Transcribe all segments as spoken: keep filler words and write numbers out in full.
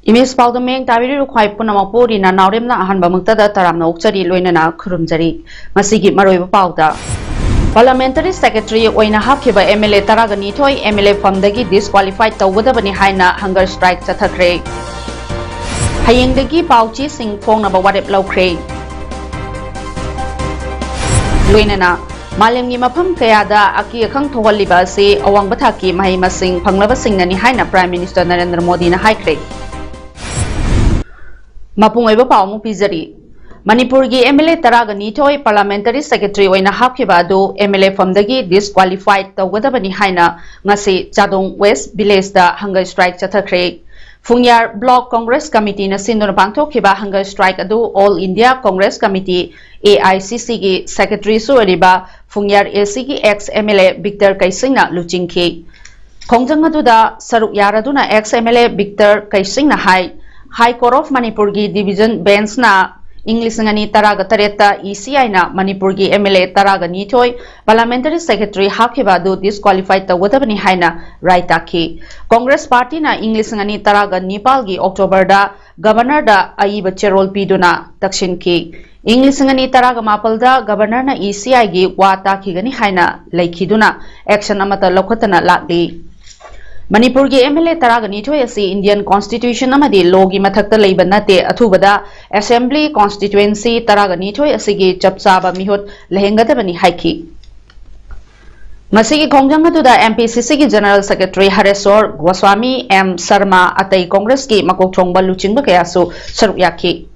Image ꯄꯥꯎꯗ ꯃꯤꯠꯌꯦꯡ ꯇꯥꯕꯤꯔꯤꯕ ꯈ꯭ꯋꯥꯏ ꯄꯨꯝꯅꯃꯛꯄꯨ ꯔꯤꯅꯥ ꯅꯥꯎꯔꯦꯝꯅ ꯑꯍꯥꯟꯕ ꯃꯛꯇꯗ ꯇꯔꯥꯝꯅ ꯑꯣꯛꯆꯔꯤ, ꯂꯣꯏꯅꯅ ꯈꯨꯔꯨꯝꯖꯔꯤ꯫ ꯉꯁꯤꯒꯤ ꯃꯔꯨꯑꯣꯏꯕ ꯄꯥꯎꯗ, Parliamentary Secretary ꯑꯣꯏꯅ ꯍꯥꯞꯈꯤꯕ M L A ꯇꯔꯥꯒ ꯅꯤꯊꯣꯏ M L A ꯐꯝꯗꯒꯤ disqualified ꯇꯧꯒꯗꯕꯅꯤ ꯍꯥꯏꯅ hunger strike ꯆꯠꯊꯈ꯭ꯔꯦ꯫ ꯍꯌꯦꯡꯗꯒꯤ ꯄꯥꯎ ꯆꯦꯁꯤꯡ ꯐꯣꯡꯅꯕ ꯋꯥꯔꯦꯞ ꯂꯧꯈ꯭ꯔꯦ꯫ ꯂꯣꯏꯅꯅ ꯃꯥꯂꯦꯝꯒꯤ ꯃꯐꯝ ꯀꯌꯥꯗ ꯑꯀꯤ ꯑꯈꯪ ꯊꯣꯛꯍꯜꯂꯤꯕ ꯑꯁꯤ ꯑꯋꯥꯡꯕ ꯊꯥꯛꯀꯤ ꯃꯍꯩ ꯃꯁꯤꯡ ꯐꯪꯂꯕꯁꯤꯡꯅꯅꯤ ꯍꯥꯏꯅ Prime Minister ꯅꯔꯦꯟꯗ꯭ꯔ ꯃꯣꯗꯤꯅ ꯍꯥꯏꯈ꯭ꯔꯦ꯫ ꯃꯄꯨꯡ ꯑꯣꯏꯕ ꯄꯥꯎ ꯑꯃꯨꯛ ꯄꯤꯖꯔꯤ꯫ ꯃꯅꯤꯄꯨꯔꯒꯤ M L A ꯇꯔꯥꯒ ꯅꯤꯊꯣꯏ Parliamentary Secretary ꯑꯣꯏꯅ ꯍꯥꯞꯈꯤꯕ ꯑꯗꯨ M L A ꯐꯝꯗꯒꯤ disqualified ꯇꯧꯒꯗꯕꯅꯤ ꯍꯥꯏꯅ ꯉꯁꯤ ꯆꯥꯗꯣꯡ West Village ꯗ hunger strike ꯆꯠꯊꯈ꯭ꯔꯦ꯫ ꯐꯨꯡꯌꯥꯔ Block Congress Committee ꯅ ꯁꯤꯟꯗꯨꯅ ꯄꯥꯡꯊꯣꯛꯈꯤꯕ hunger strike ꯑꯗꯨ All India Congress Committee, A I C C ꯒꯤ Secretary ꯁꯨ ꯑꯣꯏꯔꯤꯕ ꯐꯨꯡꯌꯥꯔ A C ꯒꯤ ex M L A Victor ꯀꯩꯁꯤꯡꯅ ꯂꯨꯆꯤꯡꯈꯤ꯫ ꯈꯣꯡꯖꯪ ꯑꯗꯨꯗ ꯁꯔꯨꯛ ꯌꯥꯔꯗꯨꯅ ex M L A Victor ꯀꯩꯁꯤꯡꯅ high, High Court of ꯃꯅꯤꯄꯨꯔꯒꯤ Division Bench ꯅ ꯏꯪ ꯂꯤꯁꯤꯡ ꯑꯅꯤ ꯇꯔꯥꯒ ꯇꯔꯦꯠꯇ E C I ꯅ ꯃꯅꯤꯄꯨꯔꯒꯤ M L A ꯇꯔꯥꯒ ꯅꯤꯊꯣꯏ Parliamentary Secretary ꯍꯥꯞꯈꯤꯕ ꯑꯗꯨ disqualified ꯇꯧꯒꯗꯕꯅꯤ ꯍꯥꯏꯅ ꯔꯥꯏ ꯇꯥꯈꯤ꯫ Congress Party ꯅ ꯏꯪ ꯂꯤꯁꯤꯡ ꯑꯅꯤ ꯇꯔꯥꯒ ꯅꯤꯄꯥꯜꯒꯤ October ꯗ Governor ꯗ ꯑꯏꯕ ꯆꯦꯔꯣꯜ ꯄꯤꯗꯨꯅ ꯇꯛꯁꯤꯟꯈꯤ꯫ ꯏꯪ ꯂꯤꯁꯤꯡ ꯑꯅꯤ ꯇꯔꯥꯒ ꯃꯥꯄꯜꯗ Governor ꯅ E C I ꯒꯤ ꯋꯥ ꯇꯥꯈꯤꯒꯅꯤ ꯍꯥꯏꯅ ꯂꯩꯈꯤꯗꯨꯅ action ꯑꯃꯠꯇ ꯂꯧꯈꯠꯇꯅ ꯂꯥꯛꯂꯤ꯫ ꯃꯅꯤꯄꯨꯔꯒꯤ M L A ꯇꯔꯥꯒ ꯅꯤꯊꯣꯏ ꯑꯁꯤ Indian Constitution ꯑꯃꯗꯤ law ꯒꯤ ꯃꯊꯛꯇ ꯂꯩꯕ ꯅꯠꯇꯦ, ꯑꯊꯨꯕꯗ Assembly Constituency ꯇꯔꯥꯒ ꯅꯤꯊꯣꯏ ꯑꯁꯤꯒꯤ ꯆꯞ ꯆꯥꯕ ꯃꯤꯍꯨꯠ ꯂꯩꯍꯟꯒꯗꯕꯅꯤ ꯍꯥꯏꯈꯤ꯫ ꯃꯁꯤꯒꯤ ꯈꯣꯡꯖꯪ ꯑꯗꯨꯗ M P C C ꯒꯤ General Secretary ꯍꯔꯦꯁꯣꯔ Goswami, M Sharma, ꯑꯇꯩ Congress ꯀꯤ ꯃꯀꯣꯛ ꯊꯣꯡꯕ ꯂꯨꯆꯤꯡꯕ ꯀꯌꯥꯁꯨ ꯁꯔꯨꯛ ꯌꯥꯈꯤ꯫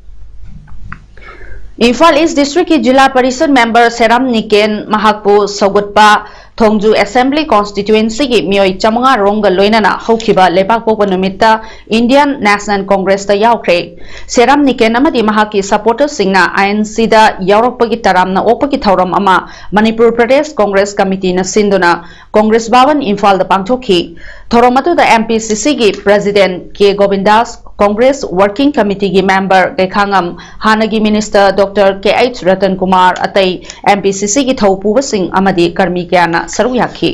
ꯏꯝꯐꯥꯜ ꯏꯁ ꯗꯤꯁꯇ꯭ꯔꯤꯛꯀꯤ ꯖꯤꯂꯥ ꯄꯔꯤꯁꯗ ꯃꯦꯝꯕꯔ ꯁꯦꯔꯥꯝ ꯅꯤꯀꯦꯟ ꯃꯍꯥꯛꯄꯨ ꯁꯧꯒꯠꯄ ꯊꯣꯡꯖꯨ ꯑꯦꯁꯦꯝꯕ꯭ꯂꯤ ꯀꯣꯟꯁꯇꯤꯇ꯭ꯌꯨꯑꯦꯟꯁꯤꯒꯤ ꯃꯤꯑꯣꯏ ꯆꯥꯃꯉꯥ ꯔꯣꯝꯒ ꯂꯣꯏꯅꯅ ꯍꯧꯈꯤꯕ ꯂꯩꯕꯥꯛꯄꯣꯛꯄ ꯅꯨꯃꯤꯠꯇ ꯏꯟꯗꯤꯌꯟ ꯅꯦꯁꯅꯦꯜ ꯀꯣꯡꯒ꯭ꯔꯦꯁꯇ ꯌꯥꯎꯈ꯭ꯔꯦ꯫ ꯁꯦꯔꯥꯝ ꯅꯤꯀꯦꯟ ꯑꯃꯗꯤ ꯃꯍꯥꯛꯀꯤ ꯁꯄꯣꯔꯇꯔꯁꯤꯡꯅ ꯑꯥꯏ ꯑꯦꯟ ꯁꯤꯗ ꯌꯥꯎꯔꯛꯄꯒꯤ ꯇꯔꯥꯝꯅ ꯑꯣꯛꯄꯒꯤ ꯊꯧꯔꯝ ꯑꯃ ꯃꯅꯤꯄꯨꯔ ꯄ꯭ꯔꯗꯦꯁ ꯀꯣꯡꯒ꯭ꯔꯦꯁ ꯀꯃꯤꯇꯤꯅ ꯁꯤꯟꯗꯨꯅ ꯀꯣꯡꯒ꯭ꯔꯦꯁ ꯚꯕꯟ ꯏꯝꯐꯥꯜꯗ ꯄꯥꯡꯊꯣꯛꯈꯤ꯫ ꯊꯧꯔꯝ ꯑꯗꯨꯗ ꯑꯦꯝ ꯄꯤ ꯁꯤ ꯁꯤꯒꯤ ꯄ꯭ꯔꯦꯁꯤꯗꯦꯟꯠ ꯀꯦ ꯒꯣꯕꯤꯟꯗꯥꯁ, ꯀꯣꯡꯒ꯭ꯔꯦꯁ ꯋꯥꯔꯀꯤꯡ ꯀꯃꯤꯇꯤꯒꯤ ꯃꯦꯝꯕꯔ ꯀꯩꯈꯥꯉꯝ, ꯍꯥꯟꯅꯒꯤ ꯃꯤꯅꯤꯁꯇꯔ ꯗꯣꯛꯇꯔ ꯀꯦ ꯑꯩꯆ ꯔꯇꯟ ꯀꯨꯃꯥꯔ, ꯑꯇꯩ ꯑꯦꯝ ꯄꯤ ꯁꯤ ꯁꯤꯒꯤ ꯊꯧꯄꯨꯕꯁꯤꯡ ꯑꯃꯗꯤ ꯀꯔꯃꯤ ꯀꯌꯥꯅ ꯁꯔꯨꯛ ꯌꯥꯈꯤ꯫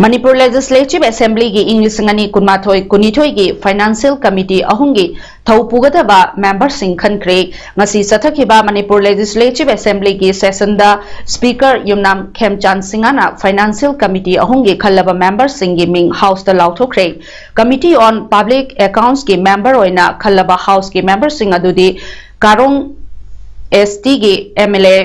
ꯃꯅꯤꯄꯨꯔ ꯂꯦꯖꯤꯁꯂꯦꯇꯤꯚ ꯑꯦꯁꯦꯝꯕ꯭ꯂꯤꯒꯤ ꯏꯪ ꯂꯤꯁꯤꯡ ꯑꯅꯤ ꯀꯨꯟꯃꯥꯊꯣꯏ ꯀꯨꯟꯅꯤꯊꯣꯏꯒꯤ ꯐꯥꯏꯅꯥꯟꯁꯤꯌꯦꯜ ꯀꯃꯤꯇꯤ ꯑꯍꯨꯝꯒꯤ ꯊꯧ ꯄꯨꯒꯗꯕ ꯃꯦꯝꯕꯔꯁꯤꯡ ꯈꯟꯈ꯭ꯔꯦ꯫ ꯉꯁꯤ ꯆꯠꯊꯈꯤꯕ ꯃꯅꯤꯄꯨꯔ ꯂꯦꯖꯤꯁꯂꯦꯇꯤꯚ ꯑꯦꯁꯦꯝꯕ꯭ꯂꯤꯒꯤ ꯁꯦꯁꯟꯗ ꯁ꯭ꯄꯤꯀꯔ ꯌꯨꯝꯅꯥꯝ ꯈꯦꯝꯆꯥꯟ ꯁꯤꯡꯍꯅ ꯐꯥꯏꯅꯥꯟꯁꯤꯌꯦꯜ ꯀꯃꯤꯇꯤ ꯑꯍꯨꯝꯒꯤ ꯈꯜꯂꯕ ꯃꯦꯝꯕꯔꯁꯤꯡꯒꯤ ꯃꯤꯡ ꯍꯥꯎꯁꯇ ꯂꯥꯎꯊꯣꯛꯈ꯭ꯔꯦ꯫ ꯀꯃꯤꯇꯤ ꯑꯣꯟ ꯄꯕ꯭ꯂꯤꯛ ꯑꯦꯀꯥꯎꯟꯠꯁꯀꯤ ꯃꯦꯝꯕꯔ ꯑꯣꯏꯅ ꯈꯜꯂꯕ ꯍꯥꯎꯁꯀꯤ ꯃꯦꯝꯕꯔꯁꯤꯡ ꯑꯗꯨꯗꯤ ꯀꯥꯔꯣꯡ ꯑꯦꯁ ꯇꯤꯒꯤ ꯑꯦꯝ ꯑꯦꯜ ꯑꯦ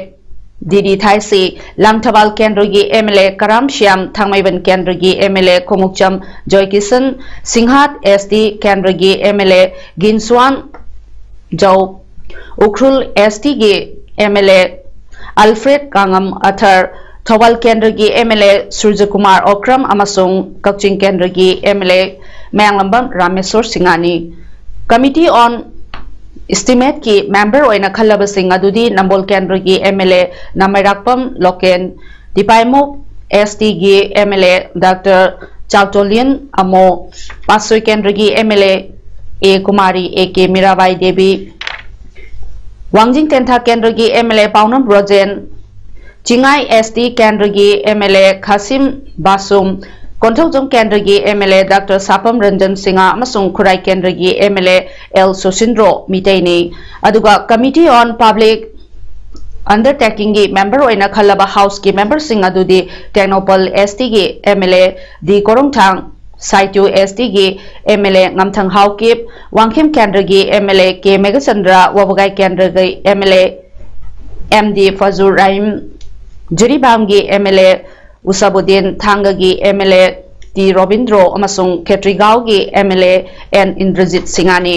ꯗꯤ ꯗꯤ ꯊꯥꯏꯁꯤ, ꯂꯥꯡꯊꯕꯥꯜ ꯀꯦꯟꯗ꯭ꯔꯒꯤ M L A Karam Shyam, Thangmeiband ꯀꯦꯟꯗ꯭ꯔꯒꯤ M L A Khumukcham Joykishan, Singhat S T ꯀꯦꯟꯗ꯭ꯔꯒꯤ M L A Ginsuan Zou, Ukhrul S ꯇꯤꯒꯤ M L A Alfred Kanngam Arthur, Thoubal ꯀꯦꯟꯗ꯭ꯔꯒꯤ M L A Surjakumar Okram ꯑꯃꯁꯨꯡ ꯀꯛꯆꯤꯡ ꯀꯦꯟꯗ꯭ꯔꯒꯤ M L A Mayanglambam Rameshor ꯁꯤꯡꯍꯅꯤ꯫ ꯀꯃꯤꯇꯤ ꯑꯣꯟ ꯏꯁꯇꯤꯃꯦꯠꯀꯤ ꯃꯦꯝꯕꯔ ꯑꯣꯏꯅ ꯈꯜꯂꯕꯁꯤꯡ ꯑꯗꯨꯗꯤ ꯅꯝꯕꯣꯜ ꯀꯦꯟꯗ꯭ꯔꯒꯤ M L A Nameirakpam Loken, Tipaimukh S ꯇꯤꯒꯤ M L A doctor Chaltonlien Amo, Patsoi ꯀꯦꯟꯗ꯭ꯔꯒꯤ M L A A Kumari, A K Mirabai Devi, Wangjing Tentha ꯀꯦꯟꯗ꯭ꯔꯒꯤ M L A Paonam Rojen, Chingai S T ꯀꯦꯟꯗ꯭ꯔꯒꯤ M L A Khashim Vashum, Konthoujam ꯀꯦꯟꯗ꯭ꯔꯒꯤ M L A doctor Sapam Ranjan Singh ꯑꯃꯁꯨꯡ ꯈꯨꯔꯥꯏ ꯀꯦꯟꯗ꯭ꯔꯒꯤ M L A L Susindro ꯃꯤꯇꯩꯅꯤ꯫ ꯑꯗꯨꯒ ꯀꯃꯤꯇꯤ ꯑꯣꯟ ꯄꯕ꯭ꯂꯤꯛ ꯑꯟꯗꯔꯇꯦꯀꯤꯡꯒꯤ ꯃꯦꯝꯕꯔ ꯑꯣꯏꯅ ꯈꯜꯂꯕ ꯍꯥꯎꯁꯀꯤ ꯃꯦꯝꯕꯔꯁꯤꯡ ꯑꯗꯨꯗꯤ ꯇꯦꯡꯅꯧꯄꯜ ꯑꯦꯁ ꯇꯤꯒꯤ ꯑꯦꯝ ꯑꯦꯜ ꯑꯦ ꯗꯤ ꯀꯣꯔꯣꯡꯊꯥꯡ, ꯁꯥꯏꯇꯨ ꯑꯦꯁ ꯇꯤꯒꯤ ꯑꯦꯝ ꯑꯦꯜ ꯑꯦ ꯉꯝꯊꯪ ꯍꯥꯎꯀꯤꯞ, ꯋꯥꯡꯈꯦꯝ ꯀꯦꯟꯗ꯭ꯔꯒꯤ M L A K Meghachandra, Wabgai ꯀꯦꯟꯗ꯭ꯔꯒꯤ M L A M D Fajur Rahim, ꯖꯤꯔꯤꯕꯥꯝꯒꯤ ꯑꯦꯝ ꯑꯦꯜ ꯑꯦ ꯎꯁꯥꯕꯨꯗꯤꯟ, ꯊꯥꯡꯒꯒꯤ M L A T Robindro ꯑꯃꯁꯨꯡ ꯈꯦꯇ꯭ꯔꯤꯒꯥꯎꯒꯤ M L A N Indrajit ꯁꯤꯡꯍꯅꯤ꯫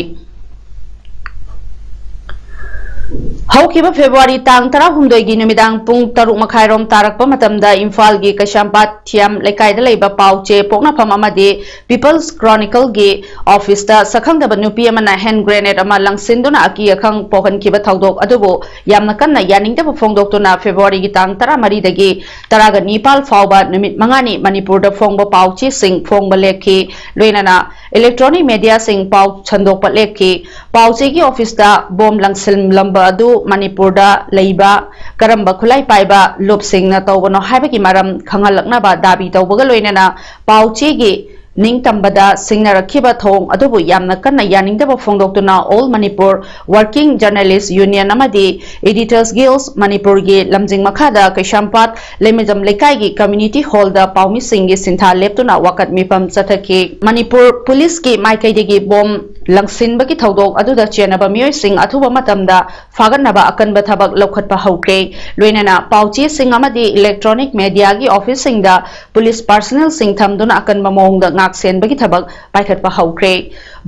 ꯍꯧꯈꯤꯕ ꯐꯦꯕ꯭ꯔꯨꯋꯥꯔꯤ ꯇꯥꯡ ꯇꯔꯥꯍꯨꯝꯗꯣꯏꯒꯤ ꯅꯨꯃꯤꯗꯥꯡ ꯄꯨꯡ ꯇꯔꯨꯛ ꯃꯈꯥꯏꯔꯣꯝ ꯇꯥꯔꯛꯄ ꯃꯇꯝꯗ ꯏꯝꯐꯥꯜꯒꯤ ꯀꯩꯁꯥꯝꯄꯥꯠ ꯊꯤꯌꯥꯝ ꯂꯩꯀꯥꯏꯗ ꯂꯩꯕ ꯄꯥꯎ ꯆꯦ ꯄꯣꯛꯅꯐꯝ ꯑꯃꯗꯤ People's Chronicleꯒꯤ ꯑꯣꯐꯤꯁꯇ ꯁꯛꯈꯪꯗꯕ ꯅꯨꯄꯤ ꯑꯃꯅ ꯍꯦꯟ ꯒ꯭ꯔꯦꯅꯦꯗ ꯑꯃ ꯂꯪꯁꯤꯟꯗꯨꯅ ꯑꯀꯤ ꯑꯈꯪ ꯄꯣꯛꯍꯟꯈꯤꯕ ꯊꯧꯗꯣꯛ ꯑꯗꯨꯕꯨ ꯌꯥꯝꯅ ꯀꯟꯅ ꯌꯥꯅꯤꯡꯗꯕ ꯐꯣꯡꯗꯣꯛꯇꯨꯅ ꯐꯦꯕ꯭ꯔꯨꯋꯥꯔꯤꯒꯤ ꯇꯥꯡ ꯇꯔꯥꯃꯔꯤꯗꯒꯤ ꯇꯔꯥꯒ ꯅꯤꯄꯥꯜ ꯐꯥꯎꯕ ꯅꯨꯃꯤꯠ ꯃꯉꯥꯅꯤ ꯃꯅꯤꯄꯨꯔꯗ ꯐꯣꯡꯕ ꯄꯥꯎ ꯆꯦꯁꯤꯡ ꯐꯣꯡꯕ ꯂꯦꯞꯈꯤ꯫ ꯂꯣꯏꯅꯅ ꯏꯂꯦꯛꯇ꯭ꯔꯣꯅꯤꯛ ꯃꯦꯗꯤꯌꯥꯁꯤꯡ ꯄꯥꯎ ꯁꯟꯗꯣꯛꯄ ꯂꯦꯞꯈꯤ꯫ ꯄꯥꯎ ꯆꯦꯒꯤ ꯑꯣꯐꯤꯁꯇ ꯕꯣꯝ ꯂꯪꯁꯤꯜꯂꯝꯕ ꯑꯗꯨ ꯃꯅꯤꯄꯨꯔꯗ ꯂꯩꯕ ꯀꯔꯝꯕ ꯈꯨꯠꯂꯥꯏ ꯄꯥꯏꯕ ꯂꯨꯞꯁꯤꯡꯅ ꯇꯧꯕꯅꯣ ꯍꯥꯏꯕꯒꯤ ꯃꯔꯝ ꯈꯪꯍꯜꯂꯛꯅꯕ ꯗꯥꯕꯤ ꯇꯧꯕꯒ ꯂꯣꯏꯅꯅ ꯄꯥꯎ ꯆꯦꯒꯤ ꯅꯤꯡꯇꯝꯕꯗ ꯁꯤꯡꯅꯔꯛꯈꯤꯕ ꯊꯧꯑꯣꯡ ꯑꯗꯨꯕꯨ ꯌꯥꯝꯅ ꯀꯟꯅ ꯌꯥꯅꯤꯡꯗꯕ ꯐꯣꯡꯗꯣꯛꯇꯨꯅ All Manipur Working Journalist Union ꯑꯃꯗꯤ Editors Guild ꯃꯅꯤꯄꯨꯔꯒꯤ ꯂꯝꯖꯤꯡ ꯃꯈꯥꯗ ꯀꯩꯁꯥꯝꯄꯥꯠ ꯂꯩꯃꯖꯝ ꯂꯩꯀꯥꯏꯒꯤ ꯀꯝꯃ꯭ꯌꯨꯅꯤꯇꯤ ꯍꯣꯜꯗ ꯄꯥꯎꯃꯤꯁꯤꯡꯒꯤ ꯁꯤꯟꯊꯥ ꯂꯦꯞꯇꯨꯅ ꯋꯥꯀꯠ ꯃꯤꯐꯝ ꯆꯠꯊꯈꯤ꯫ ꯃꯅꯤꯄꯨꯔ ꯄꯨꯂꯤꯁꯀꯤ ꯃꯥꯏꯀꯩꯗꯒꯤ ꯕꯣꯝ ꯂꯪꯁꯤꯟꯕꯒꯤ ꯊꯧꯗꯣꯛ ꯑꯗꯨꯗ ꯆꯦꯟꯅꯕ ꯃꯤꯑꯣꯏꯁꯤꯡ ꯑꯊꯨꯕ ꯃꯇꯝꯗ ꯐꯥꯒꯠꯅꯕ ꯑꯀꯟꯕ ꯊꯕꯛ ꯂꯧꯈꯠꯄ ꯍꯧꯈ꯭ꯔꯦ꯫ ꯂꯣꯏꯅꯅ ꯄꯥꯎꯆꯦꯁꯤꯡ ꯑꯃꯗꯤ ꯏꯂꯦꯛꯇ꯭ꯔꯣꯅꯤꯛ ꯃꯦꯗꯤꯌꯥꯒꯤ ꯑꯣꯐꯤꯁꯁꯤꯡꯗ ꯄꯨꯂꯤꯁ ꯄꯥꯔꯁꯅꯦꯜꯁꯤꯡ ꯊꯝꯗꯨꯅ ꯑꯀꯟꯕ ꯃꯑꯣꯡꯗ ꯉꯥꯛ ꯁꯦꯟꯕꯒꯤ ꯊꯕꯛ ꯄꯥꯏꯈꯠꯄ ꯍꯧꯈ꯭ꯔꯦ꯫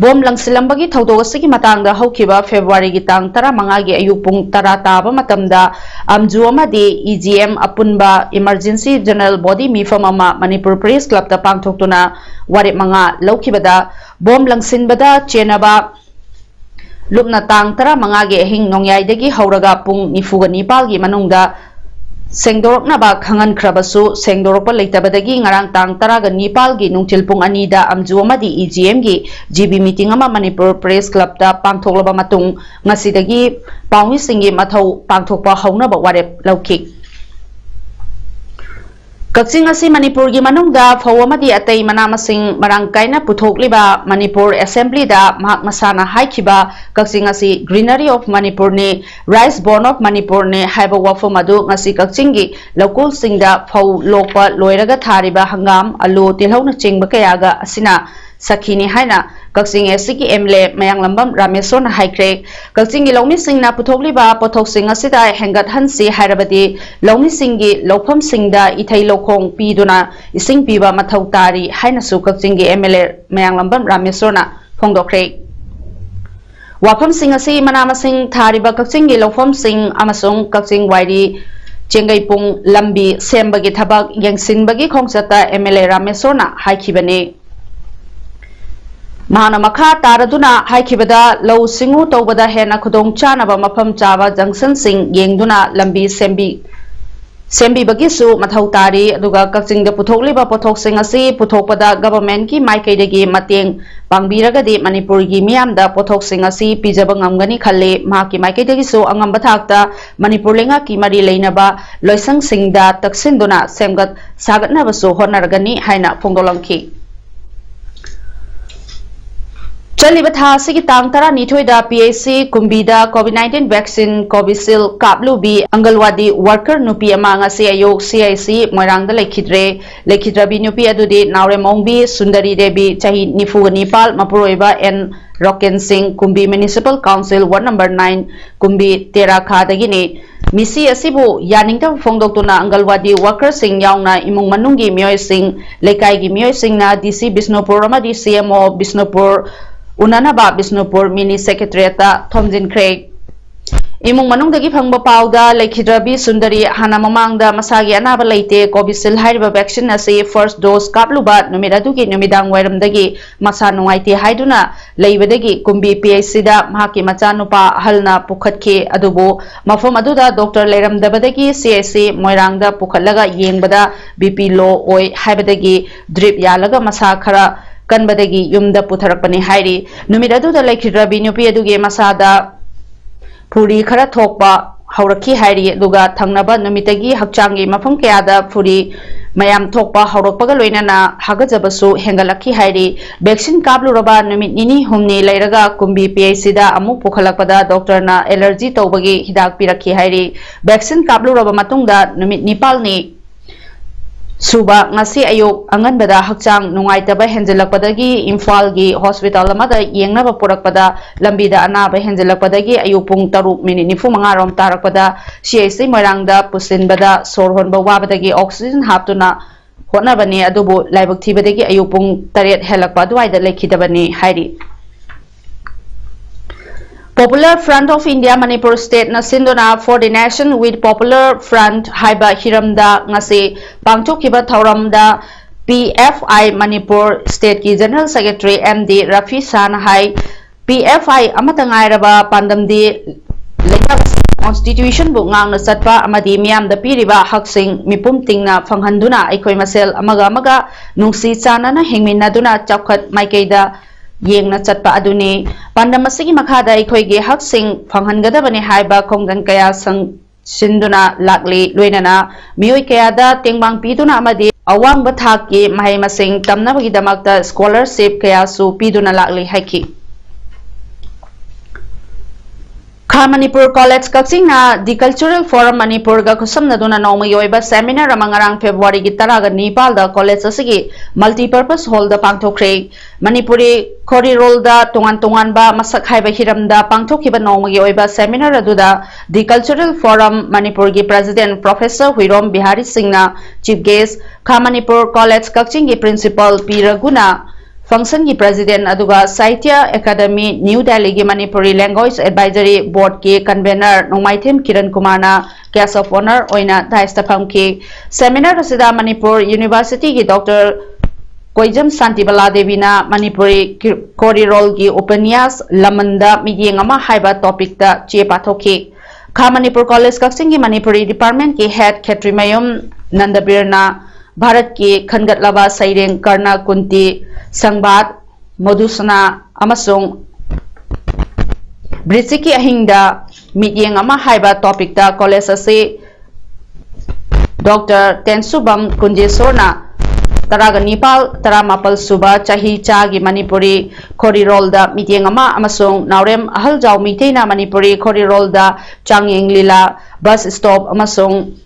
ꯕꯣꯝ ꯂꯪꯁꯤꯜꯂꯝꯕꯒꯤ ꯊꯧꯗꯣꯛ ꯑꯁꯤꯒꯤ ꯃꯇꯥꯡꯗ ꯍꯧꯈꯤꯕ ꯐꯦꯕ꯭ꯔꯨꯋꯥꯔꯤꯒꯤ ꯇꯥꯡ ꯇꯔꯥꯃꯉꯥꯒꯤ ꯑꯌꯨꯛ ꯄꯨꯡ ꯇꯔꯥ ꯇꯥꯕ ꯃꯇꯝꯗ ꯑꯝꯖꯨ ꯑꯃꯗꯤ ꯏ ꯖꯤ ꯑꯦꯝ ꯑꯄꯨꯟꯕ ꯏꯃꯔꯖꯦꯟꯁꯤ ꯖꯦꯅꯔꯦꯜ ꯕꯣꯗꯤ ꯃꯤꯐꯝ ꯑꯃ ꯃꯅꯤꯄꯨꯔ ꯄ꯭ꯔꯦꯁ ꯀ꯭ꯂꯕꯇ ꯄꯥꯡꯊꯣꯛꯇꯨꯅ ꯋꯥꯔꯦꯞ ꯃꯉꯥ ꯂꯧꯈꯤꯕꯗ ꯕꯣꯝ ꯂꯪꯁꯤꯟꯕꯗ ꯆꯦꯟꯅꯕ ꯂꯨꯞꯅ ꯇꯥꯡ ꯇꯔꯥꯃꯉꯥꯒꯤ ꯑꯍꯤꯡ ꯅꯣꯡꯌꯥꯏꯗꯒꯤ ꯍꯧꯔꯒ ꯄꯨꯡ ꯅꯤꯐꯨꯒ ꯅꯤꯄꯥꯜꯒꯤ ꯃꯅꯨꯡꯗ ꯁꯦꯡꯗꯣꯔꯛꯅꯕ ꯈꯪꯍꯟꯈ꯭ꯔꯕꯁꯨ, ꯁꯦꯡꯗꯣꯔꯛꯄ ꯂꯩꯇꯕꯗꯒꯤ ꯉꯔꯥꯡ ꯇꯥꯡ ꯇꯔꯥꯒ ꯅꯤꯄꯥꯜꯒꯤ ꯅꯨꯡꯊꯤꯜ ꯄꯨꯡ ꯑꯅꯤꯗ ꯑꯝꯖꯨ ꯑꯃꯗꯤ ꯏ ꯖꯤ ꯑꯦꯝꯒꯤ ꯖꯤ ꯕꯤ ꯃꯤꯇꯤꯡ ꯑꯃ ꯃꯅꯤꯄꯨꯔ ꯄ꯭ꯔꯦꯁ ꯀ꯭ꯂꯕꯇ ꯄꯥꯡꯊꯣꯛꯂꯕ ꯃꯇꯨꯡ, ꯉꯁꯤꯗꯒꯤ ꯄꯥꯎꯃꯤꯁꯤꯡꯒꯤ ꯃꯊꯧ ꯄꯥꯡꯊꯣꯛꯄ ꯍꯧꯅꯕ ꯋꯥꯔꯦꯞ ꯂꯧꯈꯤ꯫ ꯀꯛꯆꯤꯡ ꯑꯁꯤ ꯃꯅꯤꯄꯨꯔꯒꯤ ꯃꯅꯨꯡꯗ ꯐꯧ ꯑꯃꯗꯤ ꯑꯇꯩ ꯃꯅꯥ ꯃꯁꯤꯡ ꯃꯔꯥꯡ ꯀꯥꯏꯅ ꯄꯨꯊꯣꯛꯂꯤꯕ ꯃꯅꯤꯄꯨꯔ ꯑꯦꯁꯦꯝꯕ꯭ꯂꯤꯗ ꯃꯍꯥꯛ ꯃꯁꯥꯅ ꯍꯥꯏꯈꯤꯕ ꯀꯛꯆꯤꯡ ꯑꯁꯤ Greenery of Manipurꯅꯤ, Rice Born of Manipurꯅꯤ ꯍꯥꯏꯕ ꯋꯥꯐꯝ ꯑꯗꯨ ꯉꯁꯤ ꯀꯛꯆꯤꯡꯒꯤ ꯂꯧꯀꯣꯜꯁꯤꯡꯗ ꯐꯧ ꯂꯣꯛꯄ ꯂꯣꯏꯔꯒ ꯊꯥꯔꯤꯕ ꯍꯪꯒꯥꯝ, ꯑꯂꯨ, ꯇꯤꯜꯍꯧꯅꯆꯤꯡꯕ ꯀꯌꯥꯒ ꯑꯁꯤꯅ ꯁꯥꯈꯤꯅꯤ ꯍꯥꯏꯅ ꯀꯛꯆꯤꯡ ꯑꯦꯁ ꯁꯤꯒꯤ ꯑꯦꯝ ꯑꯦꯜ ꯑꯦ ꯃꯌꯥꯡꯂꯝꯕꯝ ꯔꯥꯃꯦꯁꯣꯔꯅ ꯍꯥꯏꯈ꯭ꯔꯦ꯫ ꯀꯛꯆꯤꯡꯒꯤ ꯂꯧꯃꯤꯁꯤꯡꯅ ꯄꯨꯊꯣꯛꯂꯤꯕ ꯄꯣꯠꯊꯣꯛꯁꯤꯡ ꯑꯁꯤꯗ ꯍꯦꯟꯒꯠꯍꯟꯁꯤ ꯍꯥꯏꯔꯕꯗꯤ ꯂꯧꯃꯤꯁꯤꯡꯒꯤ ꯂꯧꯐꯝꯁꯤꯡꯗ ꯏꯊꯩ ꯂꯧꯈꯣꯡ ꯄꯤꯗꯨꯅ ꯏꯁꯤꯡ ꯄꯤꯕ ꯃꯊꯧ ꯇꯥꯔꯤ ꯍꯥꯏꯅꯁꯨ ꯀꯛꯆꯤꯡꯒꯤ ꯑꯦꯝ ꯑꯦꯜ ꯑꯦ ꯃꯌꯥꯡꯂꯝꯕꯝ ꯔꯥꯃꯦꯁꯣꯔꯅ ꯐꯣꯡꯗꯣꯛꯈ꯭ꯔꯦ꯫ ꯋꯥꯐꯝꯁꯤꯡ ꯑꯁꯤ ꯃꯅꯥ ꯃꯁꯤꯡ ꯊꯥꯔꯤꯕ ꯀꯛꯆꯤꯡꯒꯤ ꯂꯧꯐꯝꯁꯤꯡ ꯑꯃꯁꯨꯡ ꯀꯛꯆꯤꯡ ꯋꯥꯏꯔꯤ ꯆꯦꯡꯒꯩꯄꯨꯡ ꯂꯝꯕꯤ ꯁꯦꯝꯕꯒꯤ ꯊꯕꯛ ꯌꯦꯡꯁꯤꯟꯕꯒꯤ ꯈꯣꯡꯆꯠꯇ M L A ꯔꯥꯃꯦꯁꯣꯔꯅ ꯍꯥꯏꯈꯤꯕꯅꯤ꯫ ꯃꯍꯥꯛꯅ ꯃꯈꯥ ꯇꯥꯔꯗꯨꯅ ꯍꯥꯏꯈꯤꯕꯗ, ꯂꯧꯎ ꯁꯤꯡꯎ ꯇꯧꯕꯗ ꯍꯦꯟꯅ ꯈꯨꯗꯣꯡ ꯆꯥꯅꯕ ꯃꯐꯝ ꯆꯥꯕ ꯖꯪꯁꯟꯁꯤꯡ ꯌꯦꯡꯗꯨꯅ ꯂꯝꯕꯤ ꯁꯦꯝꯕꯤ ꯁꯦꯝꯕꯤꯕꯒꯤꯁꯨ ꯃꯊꯧ ꯇꯥꯔꯤ꯫ ꯑꯗꯨꯒ ꯀꯛꯆꯤꯡꯗ ꯄꯨꯊꯣꯛꯂꯤꯕ ꯄꯣꯠꯊꯣꯛꯁꯤꯡ ꯑꯁꯤ ꯄꯨꯊꯣꯛꯄꯗ ꯒꯚꯔꯟꯃꯦꯟꯠꯀꯤ ꯃꯥꯏꯀꯩꯗꯒꯤ ꯃꯇꯦꯡ ꯄꯥꯡꯕꯤꯔꯒꯗꯤ ꯃꯅꯤꯄꯨꯔꯒꯤ ꯃꯤꯌꯥꯝꯗ ꯄꯣꯠꯊꯣꯛꯁꯤꯡ ꯑꯁꯤ ꯄꯤꯖꯕ ꯉꯝꯒꯅꯤ ꯈꯜꯂꯤ꯫ ꯃꯍꯥꯛꯀꯤ ꯃꯥꯏꯀꯩꯗꯒꯤꯁꯨ ꯑꯉꯝꯕ ꯊꯥꯛꯇ ꯃꯅꯤꯄꯨꯔ ꯂꯩꯉꯥꯛꯀꯤ ꯃꯔꯤ ꯂꯩꯅꯕ ꯂꯣꯏꯁꯪꯁꯤꯡꯗ ꯇꯛꯁꯤꯟꯗꯨꯅ ꯁꯦꯝꯒꯠ ꯁꯥꯒꯠꯅꯕꯁꯨ ꯍꯣꯠꯅꯔꯒꯅꯤ ꯍꯥꯏꯅ ꯐꯣꯡꯗꯣꯛꯂꯝꯈꯤ꯫ ꯆꯠꯂꯤꯕ ꯊꯥ ꯑꯁꯤꯒꯤ ꯇꯥꯡ ꯇꯔꯥꯅꯤꯊꯣꯏꯗ P H C ꯀꯨꯝꯕꯤꯗ COVID nineteen vaccine Covishield ꯀꯥꯞꯂꯨꯕꯤ ꯑꯪꯒꯜꯋꯥꯗꯤ worker ꯅꯨꯄꯤ ꯑꯃ ꯉꯁꯤ ꯑꯌꯨꯛ C I C ꯃꯣꯏꯔꯥꯡꯗ ꯂꯩꯈꯤꯗ꯭ꯔꯦ꯫ ꯂꯩꯈꯤꯗ꯭ꯔꯕꯤ ꯅꯨꯄꯤ ꯑꯗꯨꯗꯤ ꯅꯥꯎꯔꯦꯝꯃꯣꯡꯕꯤ ꯁꯨꯟꯗꯔꯤ ꯗꯦꯕꯤ, ꯆꯍꯤ ꯅꯤꯐꯨꯒ ꯅꯤꯄꯥꯜ, ꯃꯄꯨꯔꯣꯏꯕ N ꯔꯣꯀꯦꯟ ꯁꯤꯡ, ꯀꯨꯝꯕꯤ Municipal Council Ward number nine, ꯀꯨꯝꯕꯤ ꯇꯦꯔꯥꯈꯥꯗꯒꯤꯅꯤ꯫ ꯃꯤꯁꯤ ꯑꯁꯤꯕꯨ ꯌꯥꯅꯤꯡꯗꯕ ꯐꯣꯡꯗꯣꯛꯇꯨꯅ ꯑꯪꯒꯜꯋꯥꯗꯤ workerꯁꯤꯡ ꯌꯥꯎꯅ ꯏꯃꯨꯡ ꯃꯅꯨꯡꯒꯤ ꯃꯤꯑꯣꯏꯁꯤꯡ, ꯂꯩꯀꯥꯏꯒꯤ ꯃꯤꯑꯣꯏꯁꯤꯡꯅ D C ꯕꯤꯁꯅꯨꯄꯨꯔ ꯑꯃꯗꯤ C M O Bishnupur ꯎꯅꯅꯕ Bishnupur mini secretariatꯇ ꯊꯣꯝꯖꯤꯟꯈ꯭ꯔꯦ꯫ ꯏꯃꯨꯡ ꯃꯅꯨꯡꯗꯒꯤ ꯐꯪꯕ ꯄꯥꯎꯗ ꯂꯩꯈꯤꯗ꯭ꯔꯕꯤ ꯁꯨꯟꯗꯔꯤ ꯍꯥꯟꯅ ꯃꯃꯥꯡꯗ ꯃꯁꯥꯒꯤ ꯑꯅꯥꯕ ꯂꯩꯇꯦ, Covishield ꯍꯥꯏꯔꯤꯕ vaccine ꯑꯁꯤ first dose ꯀꯥꯞꯂꯨꯕ ꯅꯨꯃꯤꯠ ꯑꯗꯨꯒꯤ ꯅꯨꯃꯤꯗꯥꯡ ꯋꯥꯏꯔꯝꯗꯒꯤ ꯃꯁꯥ ꯅꯨꯡꯉꯥꯏꯇꯦ ꯍꯥꯏꯗꯨꯅ ꯂꯩꯕꯗꯒꯤ ꯀꯨꯝꯕꯤ P H Cꯗ ꯃꯍꯥꯛꯀꯤ ꯃꯆꯥꯅꯨꯄꯥ ꯑꯍꯜꯅ ꯄꯨꯈꯠꯈꯤ꯫ ꯑꯗꯨꯕꯨ ꯃꯐꯝ ꯑꯗꯨꯗ doctor ꯂꯩꯔꯝꯗꯕꯗꯒꯤ C H C ꯃꯣꯏꯔꯥꯡꯗ ꯄꯨꯈꯠꯂꯒ ꯌꯦꯡꯕꯗ B P low ꯑꯣꯏ ꯍꯥꯏꯕꯗꯒꯤ drip ꯌꯥꯜꯂꯒ ꯃꯁꯥ ꯈꯔ ꯀꯟꯕꯗꯒꯤ ꯌꯨꯝꯗ ꯄꯨꯊꯔꯛꯄꯅꯤ ꯍꯥꯏꯔꯤ꯫ ꯅꯨꯃꯤꯠ ꯑꯗꯨꯗ ꯂꯩꯈꯤꯗ꯭ꯔꯕꯤ ꯅꯨꯄꯤ ꯑꯗꯨꯒꯤ ꯃꯁꯥꯗ ꯐꯨꯔꯤ ꯈꯔ ꯊꯣꯛꯄ ꯍꯧꯔꯛꯈꯤ ꯍꯥꯏꯔꯤ꯫ ꯑꯗꯨꯒ ꯊꯪꯅꯕ ꯅꯨꯃꯤꯠꯇꯒꯤ ꯍꯛꯆꯥꯡꯒꯤ ꯃꯐꯝ ꯀꯌꯥꯗ ꯐꯨꯔꯤ ꯃꯌꯥꯝ ꯊꯣꯛꯄ ꯍꯧꯔꯛꯄꯒ ꯂꯣꯏꯅꯅ ꯍꯥꯒꯠꯆꯕꯁꯨ ꯍꯦꯟꯒꯠꯂꯛꯈꯤ ꯍꯥꯏꯔꯤ꯫ Vaccine ꯀꯥꯞꯂꯨꯔꯕ ꯅꯨꯃꯤꯠ ꯅꯤꯅꯤ ꯍꯨꯝꯅꯤ ꯂꯩꯔꯒ ꯀꯨꯝꯕꯤ P H Cꯗ ꯑꯃꯨꯛ ꯄꯨꯈꯠꯂꯛꯄꯗ doctorꯅ allergy ꯇꯧꯕꯒꯤ ꯍꯤꯗꯥꯛ ꯄꯤꯔꯛꯈꯤ ꯍꯥꯏꯔꯤ꯫ Vaccine ꯀꯥꯞꯂꯨꯔꯕ ꯃꯇꯨꯡꯗ ꯅꯨꯃꯤꯠ ꯅꯤꯄꯥꯜꯅꯤ ꯁꯨꯕ ꯉꯁꯤ ꯑꯌꯨꯛ ꯑꯉꯟꯕꯗ ꯍꯛꯆꯥꯡ ꯅꯨꯡꯉꯥꯏꯇꯕ ꯍꯦꯟꯖꯤꯜꯂꯛꯄꯗꯒꯤ ꯏꯝꯐꯥꯜꯒꯤ hospital ꯑꯃꯗ ꯌꯦꯡꯅꯕ ꯄꯨꯔꯛꯄꯗ ꯂꯝꯕꯤꯗ ꯑꯅꯥꯕ ꯍꯦꯟꯖꯤꯜꯂꯛꯄꯗꯒꯤ ꯑꯌꯨꯛ ꯄꯨꯡ ꯇꯔꯨꯛ ꯃꯤꯅꯤꯠ ꯅꯤꯐꯨ ꯃꯉꯥ ꯔꯣꯝ ꯇꯥꯔꯛꯄꯗ C H C ꯃꯣꯏꯔꯥꯡꯗ ꯄꯨꯁꯤꯟꯕꯗ ꯁꯣꯔ ꯍꯣꯟꯕ ꯋꯥꯕꯗꯒꯤ oxygen ꯍꯥꯞꯇꯨꯅ ꯍꯣꯠꯅꯕꯅꯤ, ꯑꯗꯨꯕꯨ ꯂꯥꯏꯕꯛ ꯊꯤꯕꯗꯒꯤ ꯑꯌꯨꯛ ꯄꯨꯡ ꯇꯔꯦꯠ ꯍꯦꯜꯂꯛꯄ ꯑꯗꯨꯋꯥꯏꯗ ꯂꯩꯈꯤꯗꯕꯅꯤ ꯍꯥꯏꯔꯤ꯫ Popular Front of India Manipur State ꯅ ꯁꯤꯟꯗꯨꯅ For the Nation with Popular Front ꯍꯥꯏꯕ ꯍꯤꯔꯝꯗ ꯉꯁꯤ ꯄꯥꯡꯊꯣꯛꯈꯤꯕ ꯊꯧꯔꯝꯗ P F I Manipur State ꯀꯤ General Secretary M D Rafi ꯁꯥꯍꯅ high, P F I ꯑꯃꯠꯇ ꯉꯥꯏꯔꯕ ꯄꯥꯟꯗꯝꯗꯤ ꯂꯩꯕꯥꯛ ꯑꯁꯤ Constitution ꯕꯨ ꯉꯥꯛꯅ ꯆꯠꯄ ꯑꯃꯗꯤ ꯃꯤꯌꯥꯝꯗ ꯄꯤꯔꯤꯕ ꯍꯛꯁꯤꯡ ꯃꯤꯄꯨꯝ ꯇꯤꯡꯅ ꯐꯪꯍꯟꯗꯨꯅ ꯑꯩꯈꯣꯏ ꯃꯁꯦꯜ ꯑꯃꯒ ꯑꯃꯒ ꯅꯨꯡꯁꯤ ꯆꯥꯟꯅꯅ ꯍꯤꯡꯃꯤꯟꯅꯗꯨꯅ ꯆꯥꯎꯈꯠ ꯃꯥꯏꯀꯩꯗ ꯌꯦꯡꯅ ꯆꯠꯄ ꯑꯗꯨꯅꯤ꯫ ꯄꯥꯟꯗꯝ ꯑꯁꯤꯒꯤ ꯃꯈꯥꯗ ꯑꯩꯈꯣꯏꯒꯤ ꯍꯛꯁꯤꯡ ꯐꯪꯍꯟꯒꯗꯕꯅꯤ ꯍꯥꯏꯕ ꯈꯣꯡꯖꯪ ꯀꯌꯥ ꯁꯪ-, ꯁꯤꯟꯗꯨꯅ ꯂꯥꯛꯂꯤ꯫ ꯂꯣꯏꯅꯅ ꯃꯤꯑꯣꯏ ꯀꯌꯥꯗ ꯇꯦꯡꯕꯥꯡ ꯄꯤꯗꯨꯅ ꯑꯃꯗꯤ ꯑꯋꯥꯡꯕ ꯊꯥꯛꯀꯤ ꯃꯍꯩ ꯃꯁꯤꯡ ꯇꯝꯅꯕꯒꯤꯗꯃꯛꯇ scholarship ꯀꯌꯥꯁꯨ ꯄꯤꯗꯨꯅ ꯂꯥꯛꯂꯤ ꯍꯥꯏꯈꯤ꯫ ꯈꯥ Manipur College ꯀꯛꯆꯤꯡꯅ The Cultural Forum ꯃꯅꯤꯄꯨꯔꯒ ꯈꯨꯠꯁꯝꯅꯗꯨꯅ ꯅꯣꯡꯃꯒꯤ ꯑꯣꯏꯕ seminar ꯑꯃ ꯉꯔꯥꯡ February ꯒꯤ ꯇꯔꯥꯒ ꯅꯤꯄꯥꯜꯗ college ꯑꯁꯤꯒꯤ multipurpose hall ꯗ ꯄꯥꯡꯊꯣꯛꯈ꯭ꯔꯦ꯫ ꯃꯅꯤꯄꯨꯔꯤ ꯈꯣꯔꯤꯔꯣꯜꯗ ꯇꯣꯉꯥꯟ ꯇꯣꯉꯥꯟꯕ ꯃꯁꯛ ꯍꯥꯏꯕ ꯍꯤꯔꯝꯗ ꯄꯥꯡꯊꯣꯛꯈꯤꯕ ꯅꯣꯡꯃꯒꯤ ꯑꯣꯏꯕ seminar ꯑꯗꯨꯗ The Cultural Forum ꯃꯅꯤꯄꯨꯔꯒꯤ President Professor ꯍꯨꯏꯔꯣꯝ ꯕꯤꯍꯥꯔꯤ ꯁꯤꯡꯅ chief guest, ꯈꯥ ꯃꯅꯤꯄꯨꯔ College ꯀꯛꯆꯤꯡꯒꯤ Principal ꯄꯤ ꯔꯘꯨꯅ, function ꯒꯤ President ꯑꯗꯨꯒ Sahitya Academy New Delhi ꯒꯤ Manipuri Language Advisory Board ꯀꯤ Convener ꯅꯣꯡꯃꯥꯏꯊꯦꯝ ꯀꯤꯔꯟ ꯀꯨꯃꯥꯔꯅ guest of honour ꯑꯣꯏꯅ dais ꯇ ꯐꯝꯈꯤ꯫ Seminar ꯑꯁꯤꯗ ꯃꯅꯤꯄꯨꯔ University ꯒꯤ Doctor ꯀꯣꯏꯖꯝ ꯁꯥꯟꯇꯤꯕꯂꯥ ꯗꯦꯕꯤꯅ ꯃꯅꯤꯄꯨꯔꯤ ꯀꯤ-, ꯈꯣꯔꯤꯔꯣꯜꯒꯤ ꯎꯄꯅ꯭ꯌꯥꯁ ꯂꯃꯟꯗ ꯃꯤꯠꯌꯦꯡ ꯑꯃ ꯍꯥꯏꯕ topic ꯇ ꯆꯦ ꯄꯥꯊꯣꯛꯈꯤ꯫ ꯈꯥ ꯃꯅꯤꯄꯨꯔ College ꯀꯛꯆꯤꯡꯒꯤ ꯃꯅꯤꯄꯨꯔꯤ department ꯀꯤ head ꯈꯦꯇ꯭ꯔꯤꯃꯌꯨꯝ ꯅꯟꯗꯕꯤꯔꯅ ꯚꯥꯔꯠꯀꯤ ꯈꯟꯒꯠꯂꯕ ꯁꯩꯔꯦꯡ ꯀꯔꯅ ꯀꯨꯟꯇꯤ ꯁꯪꯕꯥꯠ, ꯃꯣꯗꯨꯁꯅꯥ ꯑꯃꯁꯨꯡ ꯕ꯭ꯔꯤꯆꯤꯛꯀꯤ ꯑꯍꯤꯡꯗ ꯃꯤꯠꯌꯦꯡ ꯑꯃ ꯍꯥꯏꯕ topic ꯇ college ꯑꯁꯤ Doctor ꯇꯦꯟꯁꯨꯕꯝ ꯀꯨꯟꯖꯦꯁꯣꯔꯅ ꯇꯔꯥꯒ ꯅꯤꯄꯥꯜ, ꯇꯔꯥꯃꯥꯄꯜ ꯁꯨꯕ ꯆꯍꯤ ꯆꯥꯒꯤ ꯃꯅꯤꯄꯨꯔꯤ ꯈꯣꯔꯤꯔꯣꯜꯗ ꯃꯤꯠꯌꯦꯡ ꯑꯃ ꯑꯃꯁꯨꯡ ꯅꯥꯎꯔꯦꯝ ꯑꯍꯜꯖꯥꯎ ꯃꯤꯇꯩꯅ ꯃꯅꯤꯄꯨꯔꯤ ꯈꯣꯔꯤꯔꯣꯜꯗ ꯆꯥꯡꯌꯦꯡ ꯂꯤꯂꯥ, bus stop ꯑꯃꯁꯨꯡ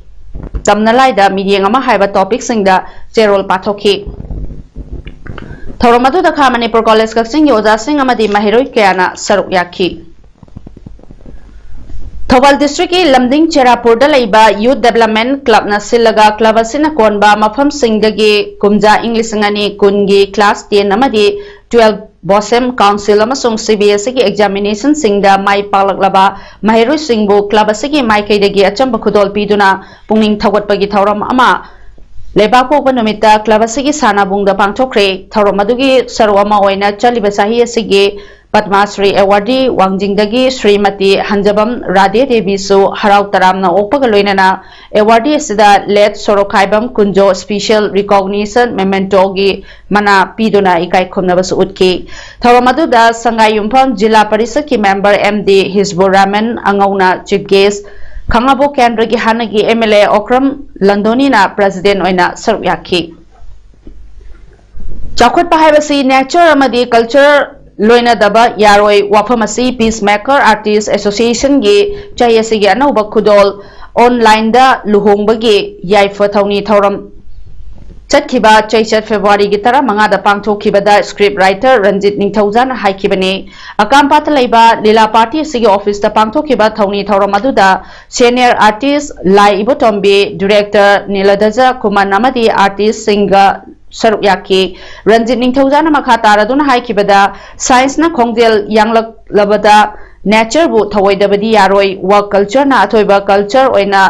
ꯇꯝꯅꯂꯥꯏꯗ ꯃꯤꯠꯌꯦꯡ ꯑꯃ ꯍꯥꯏꯕ topic ꯁꯤꯡꯗ ꯆꯦꯔꯣꯜ ꯄꯥꯊꯣꯛꯈꯤ꯫ ꯊꯧꯔꯝ ꯑꯗꯨꯗ ꯈꯥ ꯃꯅꯤꯄꯨꯔ College ꯀꯛꯆꯤꯡꯒꯤ ꯑꯣꯖꯥꯁꯤꯡ ꯑꯃꯗꯤ ꯃꯍꯩꯔꯣꯏ ꯀꯌꯥꯅ ꯁꯔꯨꯛ ꯌꯥꯈꯤ꯫ ꯊꯧꯕꯥꯜ district ꯀꯤ ꯂꯝꯗꯤꯡ ꯆꯦꯔꯥꯄꯨꯔꯗ ꯂꯩꯕ Youth Development Club ꯅ ꯁꯤꯜꯂꯒ club ꯑꯁꯤꯅ ꯀꯣꯟꯕ ꯃꯐꯝꯁꯤꯡꯗꯒꯤ ꯀꯨꯝꯖꯥ ꯏꯪ ꯂꯤꯁꯤꯡ ꯑꯅꯤ ꯀꯨꯟꯒꯤ class ten ꯑꯃꯗꯤ twelve BOSEM, Council ꯑꯃꯁꯨꯡ CBSEꯒꯤ examinationꯁꯤꯡꯗ ꯃꯥꯏ ꯄꯥꯛꯂꯛꯂꯕ ꯃꯍꯩꯔꯣꯏꯁꯤꯡꯕꯨ club ꯑꯁꯤꯒꯤ ꯃꯥꯏꯀꯩꯗꯒꯤ ꯑꯆꯝꯕ ꯈꯨꯗꯣꯜ ꯄꯤꯗꯨꯅ ꯄꯨꯛꯅꯤꯡ ꯊꯧꯒꯠꯄꯒꯤ ꯊꯧꯔꯝ ꯑꯃ ꯂꯩꯕꯥꯛꯄꯣꯛꯄ ꯅꯨꯃꯤꯠꯇ club ꯑꯁꯤꯒꯤ ꯁꯥꯟꯅꯕꯨꯡꯗ ꯄꯥꯡꯊꯣꯛꯈ꯭ꯔꯦ꯫ ꯊꯧꯔꯝ ꯑꯗꯨꯒꯤ ꯁꯔꯨꯛ ꯑꯃ ꯑꯣꯏꯅ ꯆꯠꯂꯤꯕ ꯆꯍꯤ ꯑꯁꯤꯒꯤ ꯄꯗꯃ ꯁ꯭ꯔꯤ awardee ꯋꯥꯡꯖꯤꯡꯗꯒꯤ ꯁ꯭ꯔꯤꯃꯇꯤ ꯍꯟꯖꯕꯝ ꯔꯥꯙꯦ ꯗꯦꯕꯤꯁꯨ ꯍꯔꯥꯎ ꯇꯔꯥꯝꯅ ꯑꯣꯛꯄꯒ ꯂꯣꯏꯅꯅ awardee ꯑꯁꯤꯗ late ꯁꯣꯔꯣꯛꯈꯥꯏꯕꯝ ꯀꯨꯟꯖꯣ special recognition mementoꯒꯤ ꯃꯅꯥ ꯄꯤꯗꯨꯅ ꯏꯀꯥꯏ ꯈꯨꯝꯅꯕꯁꯨ ꯎꯠꯈꯤ꯫ ꯊꯧꯔꯝ ꯑꯗꯨꯗ ꯁꯪꯒꯥꯏ ꯌꯨꯝꯐꯝ ꯖꯤꯂꯥ ꯄꯔꯤꯁꯠꯀꯤ member MD ꯍꯤꯖꯕꯨꯔ Rahman ꯑꯉꯧꯅ chief guest, ꯈꯥꯉꯕꯣꯛ ꯀꯦꯟꯗ꯭ꯔꯒꯤ ꯍꯥꯟꯅꯒꯤ MLA ꯑꯣꯀ꯭ꯔꯝ ꯂꯟꯗꯣꯅꯤꯅ president ꯑꯣꯏꯅ ꯁꯔꯨꯛ ꯌꯥꯈꯤ꯫ ꯆꯥꯎꯈꯠꯄ ꯍꯥꯏꯕꯁꯤ nature ꯑꯃꯗꯤ culture ꯂꯣꯏꯅꯗꯕ ꯌꯥꯔꯣꯏ꯫ ꯋꯥꯐꯝ ꯑꯁꯤ Peacemaker Artist Associationꯒꯤ ꯆꯍꯤ ꯑꯁꯤꯒꯤ ꯑꯅꯧꯕ ꯈꯨꯗꯣꯜ onlineꯗ ꯂꯨꯍꯣꯡꯕꯒꯤ ꯌꯥꯏꯐ ꯊꯧꯅꯤ ꯊꯧꯔꯝ ꯆꯠꯈꯤꯕ ꯆꯩꯆꯠ Februaryꯒꯤ ꯇꯔꯥꯃꯉꯥꯗ ꯄꯥꯡꯊꯣꯛꯈꯤꯕꯗ script writer ꯔꯟꯖꯤꯠ ꯅꯤꯡꯊꯧꯖꯥꯅ ꯍꯥꯏꯈꯤꯕꯅꯤ꯫ ꯑꯀꯥꯝꯄꯥꯠꯇ ꯂꯩꯕ ꯂꯤꯂꯥ party ꯑꯁꯤꯒꯤ officeꯇ ꯄꯥꯡꯊꯣꯛꯈꯤꯕ ꯊꯧꯅꯤ ꯊꯧꯔꯝ ꯑꯗꯨꯗ senior artist ꯂꯥꯏ ꯏꯕꯣꯇꯣꯝꯕꯤ, director ꯅꯤꯂꯗꯖ ꯈꯨꯃꯟ ꯑꯃꯗꯤ artistꯁꯤꯡꯒ ꯁꯔꯨꯛ ꯌꯥꯈꯤ꯫ ꯔꯟꯖꯤꯠ ꯅꯤꯡꯊꯧꯖꯥꯅ ꯃꯈꯥ ꯇꯥꯔꯗꯨꯅ ꯍꯥꯏꯈꯤꯕꯗ, scienceꯅ ꯈꯣꯡꯖꯦꯜ ꯌꯥꯡꯂꯛꯂꯕꯗ natureꯕꯨ ꯊꯧꯑꯣꯏꯗꯕꯗꯤ ꯌꯥꯔꯣꯏ꯫ Work cultureꯅ ꯑꯊꯣꯏꯕ culture ꯑꯣꯏꯅ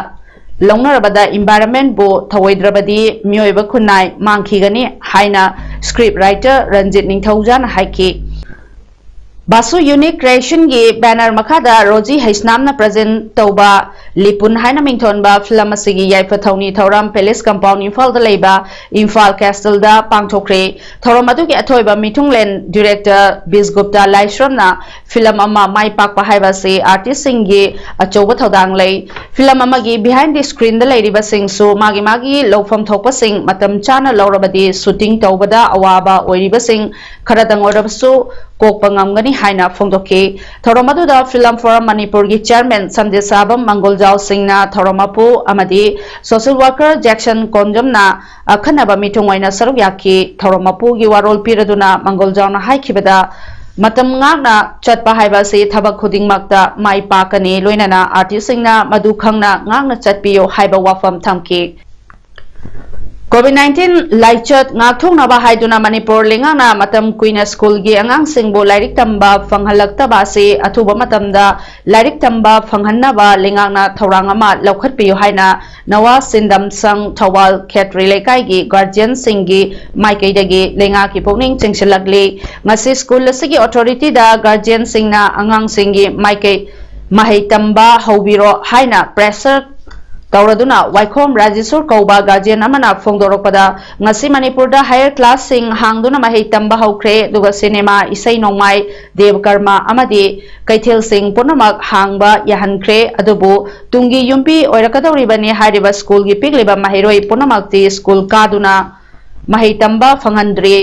ꯂꯧꯅꯔꯕꯗ environmentꯕꯨ ꯊꯧꯑꯣꯏꯗ꯭ꯔꯕꯗꯤ ꯃꯤꯑꯣꯏꯕ ꯈꯨꯟꯅꯥꯏ ꯃꯥꯡꯈꯤꯒꯅꯤ ꯍꯥꯏꯅ script writer ꯔꯟꯖꯤꯠ ꯅꯤꯡꯊꯧꯖꯥꯅ ꯍꯥꯏꯈꯤ꯫ ꯕꯥꯁꯨ Unique Creationꯒꯤ banner ꯃꯈꯥꯗ ꯔꯣꯖꯤ ꯍꯩꯁꯅꯥꯝꯅ present ꯇꯧꯕ ꯂꯤꯄꯨꯟ ꯍꯥꯏꯅ ꯃꯤꯡꯊꯣꯟꯕ film ꯑꯁꯤꯒꯤ ꯌꯥꯏꯐ ꯊꯧꯅꯤ ꯊꯧꯔꯝ Palace Compound ꯏꯝꯐꯥꯜꯗ ꯂꯩꯕ ꯏꯝꯐꯥꯜ Castleꯗ ꯄꯥꯡꯊꯣꯛꯈ꯭ꯔꯦ꯫ ꯊꯧꯔꯝ ꯑꯗꯨꯒꯤ ꯑꯊꯣꯏꯕ ꯃꯤꯊꯨꯡꯂꯦꯟ director ꯕꯤꯁꯒꯨꯞꯇ ꯂꯥꯏꯁ꯭ꯔꯝꯅ film ꯑꯃ ꯃꯥꯏ ꯄꯥꯛꯄ ꯍꯥꯏꯕ ꯑꯁꯤ artistꯁꯤꯡꯒꯤ ꯑꯆꯧꯕ ꯊꯧꯗꯥꯡ ꯂꯩ꯫ Film ꯑꯃꯒꯤ behind the screenꯗ ꯂꯩꯔꯤꯕꯁꯤꯡꯁꯨ ꯃꯥꯒꯤ ꯃꯥꯒꯤ ꯂꯧꯐꯝ ꯊꯣꯛꯄꯁꯤꯡ ꯃꯇꯝ ꯆꯥꯅ ꯂꯧꯔꯕꯗꯤ shooting ꯇꯧꯕꯗ ꯑꯋꯥꯕ ꯑꯣꯏꯔꯤꯕꯁꯤꯡ ꯈꯔꯗꯪ ꯑꯣꯏꯔꯕꯁꯨ ꯀꯣꯛꯄ ꯉꯝꯒꯅꯤ ꯍꯥꯏꯅ ꯐꯣꯡꯗꯣꯛꯈꯤ꯫ ꯊꯧꯔꯝ ꯑꯗꯨꯗ Film Forum ꯃꯅꯤꯄꯨꯔꯒꯤ chairman ꯁꯝꯖꯦꯁꯥꯕꯝ ꯃꯪꯒꯣꯜꯖꯥꯎ ꯁꯤꯡꯅ ꯊꯧꯔꯝ ꯃꯄꯨ ꯑꯃꯗꯤ social worker ꯖꯦꯛꯁꯟ ꯀꯣꯟꯖꯝꯅ ꯑꯈꯟꯅꯕ ꯃꯤꯊꯨꯡ ꯑꯣꯏꯅ ꯁꯔꯨꯛ ꯌꯥꯈꯤ꯫ ꯊꯧꯔꯝ ꯃꯄꯨꯒꯤ ꯋꯥꯔꯣꯜ ꯄꯤꯔꯗꯨꯅ ꯃꯪꯒꯣꯜꯖꯥꯎꯅ ꯍꯥꯏꯈꯤꯕꯗ, ꯃꯇꯝ ꯉꯥꯛꯅ ꯆꯠꯄ ꯍꯥꯏꯕ ꯑꯁꯤ ꯊꯕꯛ ꯈꯨꯗꯤꯡꯃꯛꯇ ꯃꯥꯏ ꯄꯥꯛꯀꯅꯤ, ꯂꯣꯏꯅꯅ artistꯁꯤꯡꯅ ꯃꯗꯨ ꯈꯪꯅ ꯉꯥꯛꯅ ꯆꯠꯄꯤꯌꯨ ꯍꯥꯏꯕ ꯋꯥꯐꯝ ꯊꯝꯈꯤ꯫ COVID nineteen ꯂꯥꯏꯆꯠ ꯉꯥꯛꯊꯣꯛꯅꯕ ꯍꯥꯏꯗꯨꯅ ꯃꯅꯤꯄꯨꯔ ꯂꯩꯉꯥꯛꯅ ꯃꯇꯝ ꯀꯨꯏꯅ ꯁ꯭ꯀꯨꯜꯒꯤ ꯑꯉꯥꯡꯁꯤꯡꯕꯨ ꯂꯥꯏꯔꯤꯛ ꯇꯝꯕ ꯐꯪꯍꯜꯂꯛꯇꯕ ꯑꯁꯤ ꯑꯊꯨꯕ ꯃꯇꯝꯗ ꯂꯥꯏꯔꯤꯛ ꯇꯝꯕ ꯐꯪꯍꯟꯅꯕ ꯂꯩꯉꯥꯛꯅ ꯊꯧꯔꯥꯡ ꯑꯃ ꯂꯧꯈꯠꯄꯤꯌꯨ ꯍꯥꯏꯅ ꯅꯋꯥ ꯁꯤꯟꯗꯝ ꯁꯪ ꯊꯧꯕꯥꯜ ꯈꯦꯇ꯭ꯔꯤ ꯂꯩꯀꯥꯏꯒꯤ ꯒꯥꯔꯖꯤꯌꯟꯁꯤꯡꯒꯤ ꯃꯥꯏꯀꯩꯗꯒꯤ ꯂꯩꯉꯥꯛꯀꯤ ꯄꯨꯛꯅꯤꯡ ꯆꯤꯡꯁꯤꯜꯂꯛꯂꯤ꯫ ꯉꯁꯤ ꯁ꯭ꯀꯨꯜ ꯑꯁꯤꯒꯤ ꯑꯣꯊꯣꯔꯤꯇꯤꯗ ꯒꯥꯔꯖꯤꯌꯟꯁꯤꯡꯅ ꯑꯉꯥꯡꯁꯤꯡꯒꯤ ꯃꯥꯏꯀꯩ ꯃꯍꯩ ꯇꯝꯕ ꯍꯧꯕꯤꯔꯣ ꯍꯥꯏꯅ ꯄ꯭ꯔꯦꯁꯔ ꯇꯧꯔꯗꯨꯅ ꯋꯥꯏꯈꯣꯝ ꯔꯥꯖꯦꯁꯣꯔ ꯀꯧꯕ ꯒꯥꯔꯖꯤꯌꯟ ꯑꯃꯅ ꯐꯣꯡꯗꯣꯔꯛꯄꯗ, ꯉꯁꯤ ꯃꯅꯤꯄꯨꯔꯗ ꯍꯥꯌꯔ ꯀ꯭ꯂꯥꯁꯁꯤꯡ ꯍꯥꯡꯗꯨꯅ ꯃꯍꯩ ꯇꯝꯕ ꯍꯧꯈ꯭ꯔꯦ, ꯑꯗꯨꯒ ꯁꯤꯅꯦꯃꯥ, ꯏꯁꯩ ꯅꯣꯡꯃꯥꯏ, ꯗꯦꯕ ꯀꯔꯃ ꯑꯃꯗꯤ ꯀꯩꯊꯦꯜꯁꯤꯡ ꯄꯨꯝꯅꯃꯛ ꯍꯥꯡꯕ ꯌꯥꯍꯟꯈ꯭ꯔꯦ꯫ ꯑꯗꯨꯕꯨ ꯇꯨꯡꯒꯤ ꯌꯨꯝꯕꯤ ꯑꯣꯏꯔꯛꯀꯗꯧꯔꯤꯕꯅꯤ ꯍꯥꯏꯔꯤꯕ ꯁ꯭ꯀꯨꯜꯒꯤ ꯄꯤꯛꯂꯤꯕ ꯃꯍꯩꯔꯣꯏ ꯄꯨꯝꯅꯃꯛꯇꯤ ꯁ꯭ꯀꯨꯜ ꯀꯥꯗꯨꯅ ꯃꯍꯩ ꯇꯝꯕ ꯐꯪꯍꯟꯗ꯭ꯔꯤ꯫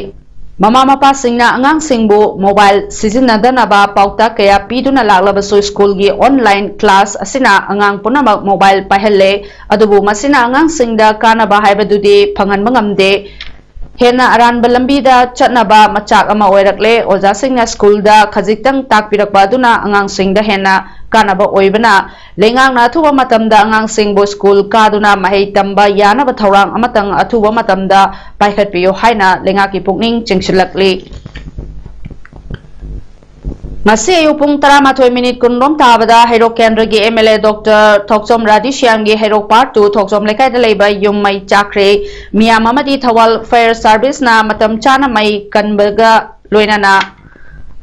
ꯃꯃꯥ ꯃꯄꯥꯁꯤꯡꯅ ꯑꯉꯥꯡꯁꯤꯡꯕꯨ ꯃꯣꯕꯥꯏꯜ ꯁꯤꯖꯤꯟꯅꯗꯅꯕ ꯄꯥꯎꯇꯥꯛ ꯀꯌꯥ ꯄꯤꯗꯨꯅ ꯂꯥꯛꯂꯕꯁꯨ, ꯁ꯭ꯀꯨꯜꯒꯤ ꯑꯣꯟꯂꯥꯏꯟ ꯀ꯭ꯂꯥꯁ ꯑꯁꯤꯅ ꯑꯉꯥꯡ ꯄꯨꯝꯅꯃꯛ ꯃꯣꯕꯥꯏꯜ ꯄꯥꯏꯍꯜꯂꯦ꯫ ꯑꯗꯨꯕꯨ ꯃꯁꯤꯅ ꯑꯉꯥꯡꯁꯤꯡꯗ ꯀꯥꯟꯅꯕ ꯍꯥꯏꯕꯗꯨꯗꯤ ꯐꯪꯍꯟꯕ ꯉꯝꯗꯦ꯫ ꯍꯦꯟꯅ ꯑꯔꯥꯟꯕ ꯂꯝꯕꯤꯗ ꯆꯠꯅꯕ ꯃꯆꯥꯛ ꯑꯃ ꯑꯣꯏꯔꯛꯂꯦ꯫ ꯑꯣꯖꯥꯁꯤꯡꯅ ꯁ꯭ꯀꯨꯜꯗ ꯈꯖꯤꯛꯇꯪ ꯇꯥꯛꯄꯤꯔꯛꯄ ꯑꯗꯨꯅ ꯑꯉꯥꯡꯁꯤꯡꯗ ꯍꯦꯟꯅ ꯀꯥꯟꯅꯕ ꯑꯣꯏꯕꯅ, ꯂꯩꯉꯥꯛꯅ ꯑꯊꯨꯕ ꯃꯇꯝꯗ ꯑꯉꯥꯡꯁꯤꯡꯕꯨ ꯁ꯭ꯀꯨꯜ ꯀꯥꯗꯨꯅ ꯃꯍꯩ ꯇꯝꯕ ꯌꯥꯅꯕ ꯊꯧꯔꯥꯡ ꯑꯃꯇꯪ ꯑꯊꯨꯕ ꯃꯇꯝꯗ ꯄꯥꯏꯈꯠꯄꯤꯌꯨ ꯍꯥꯏꯅ ꯂꯩꯉꯥꯛꯀꯤ ꯄꯨꯛꯅꯤꯡ ꯆꯤꯡꯁꯤꯜꯂꯛꯂꯤ꯫ ꯉꯁꯤ ꯑꯌꯨꯛ ꯄꯨꯡ ꯇꯔꯥꯃꯥꯊꯣꯏ ꯃꯤꯅꯤꯠ ꯀꯨꯟꯔꯣꯝ ꯇꯥꯕꯗ ꯍꯩꯔꯣꯛ ꯀꯦꯟꯗ꯭ꯔꯒꯤ MLA Doctor ꯊꯣꯛꯆꯣꯝ ꯔꯥꯙꯦꯁ꯭ꯌꯥꯝꯒꯤ ꯍꯩꯔꯣꯛ Part Two ꯊꯣꯛꯆꯣꯝ ꯂꯩꯀꯥꯏꯗ ꯂꯩꯕ ꯌꯨꯝ ꯃꯩ ꯆꯥꯛꯈ꯭ꯔꯦ꯫ ꯃꯤꯌꯥꯝ ꯑꯃꯗꯤ ꯊꯧꯕꯥꯜ Fire Service ꯅ ꯃꯇꯝ ꯆꯥꯅ ꯃꯩ ꯀꯟꯕꯒ ꯂꯣꯏꯅꯅ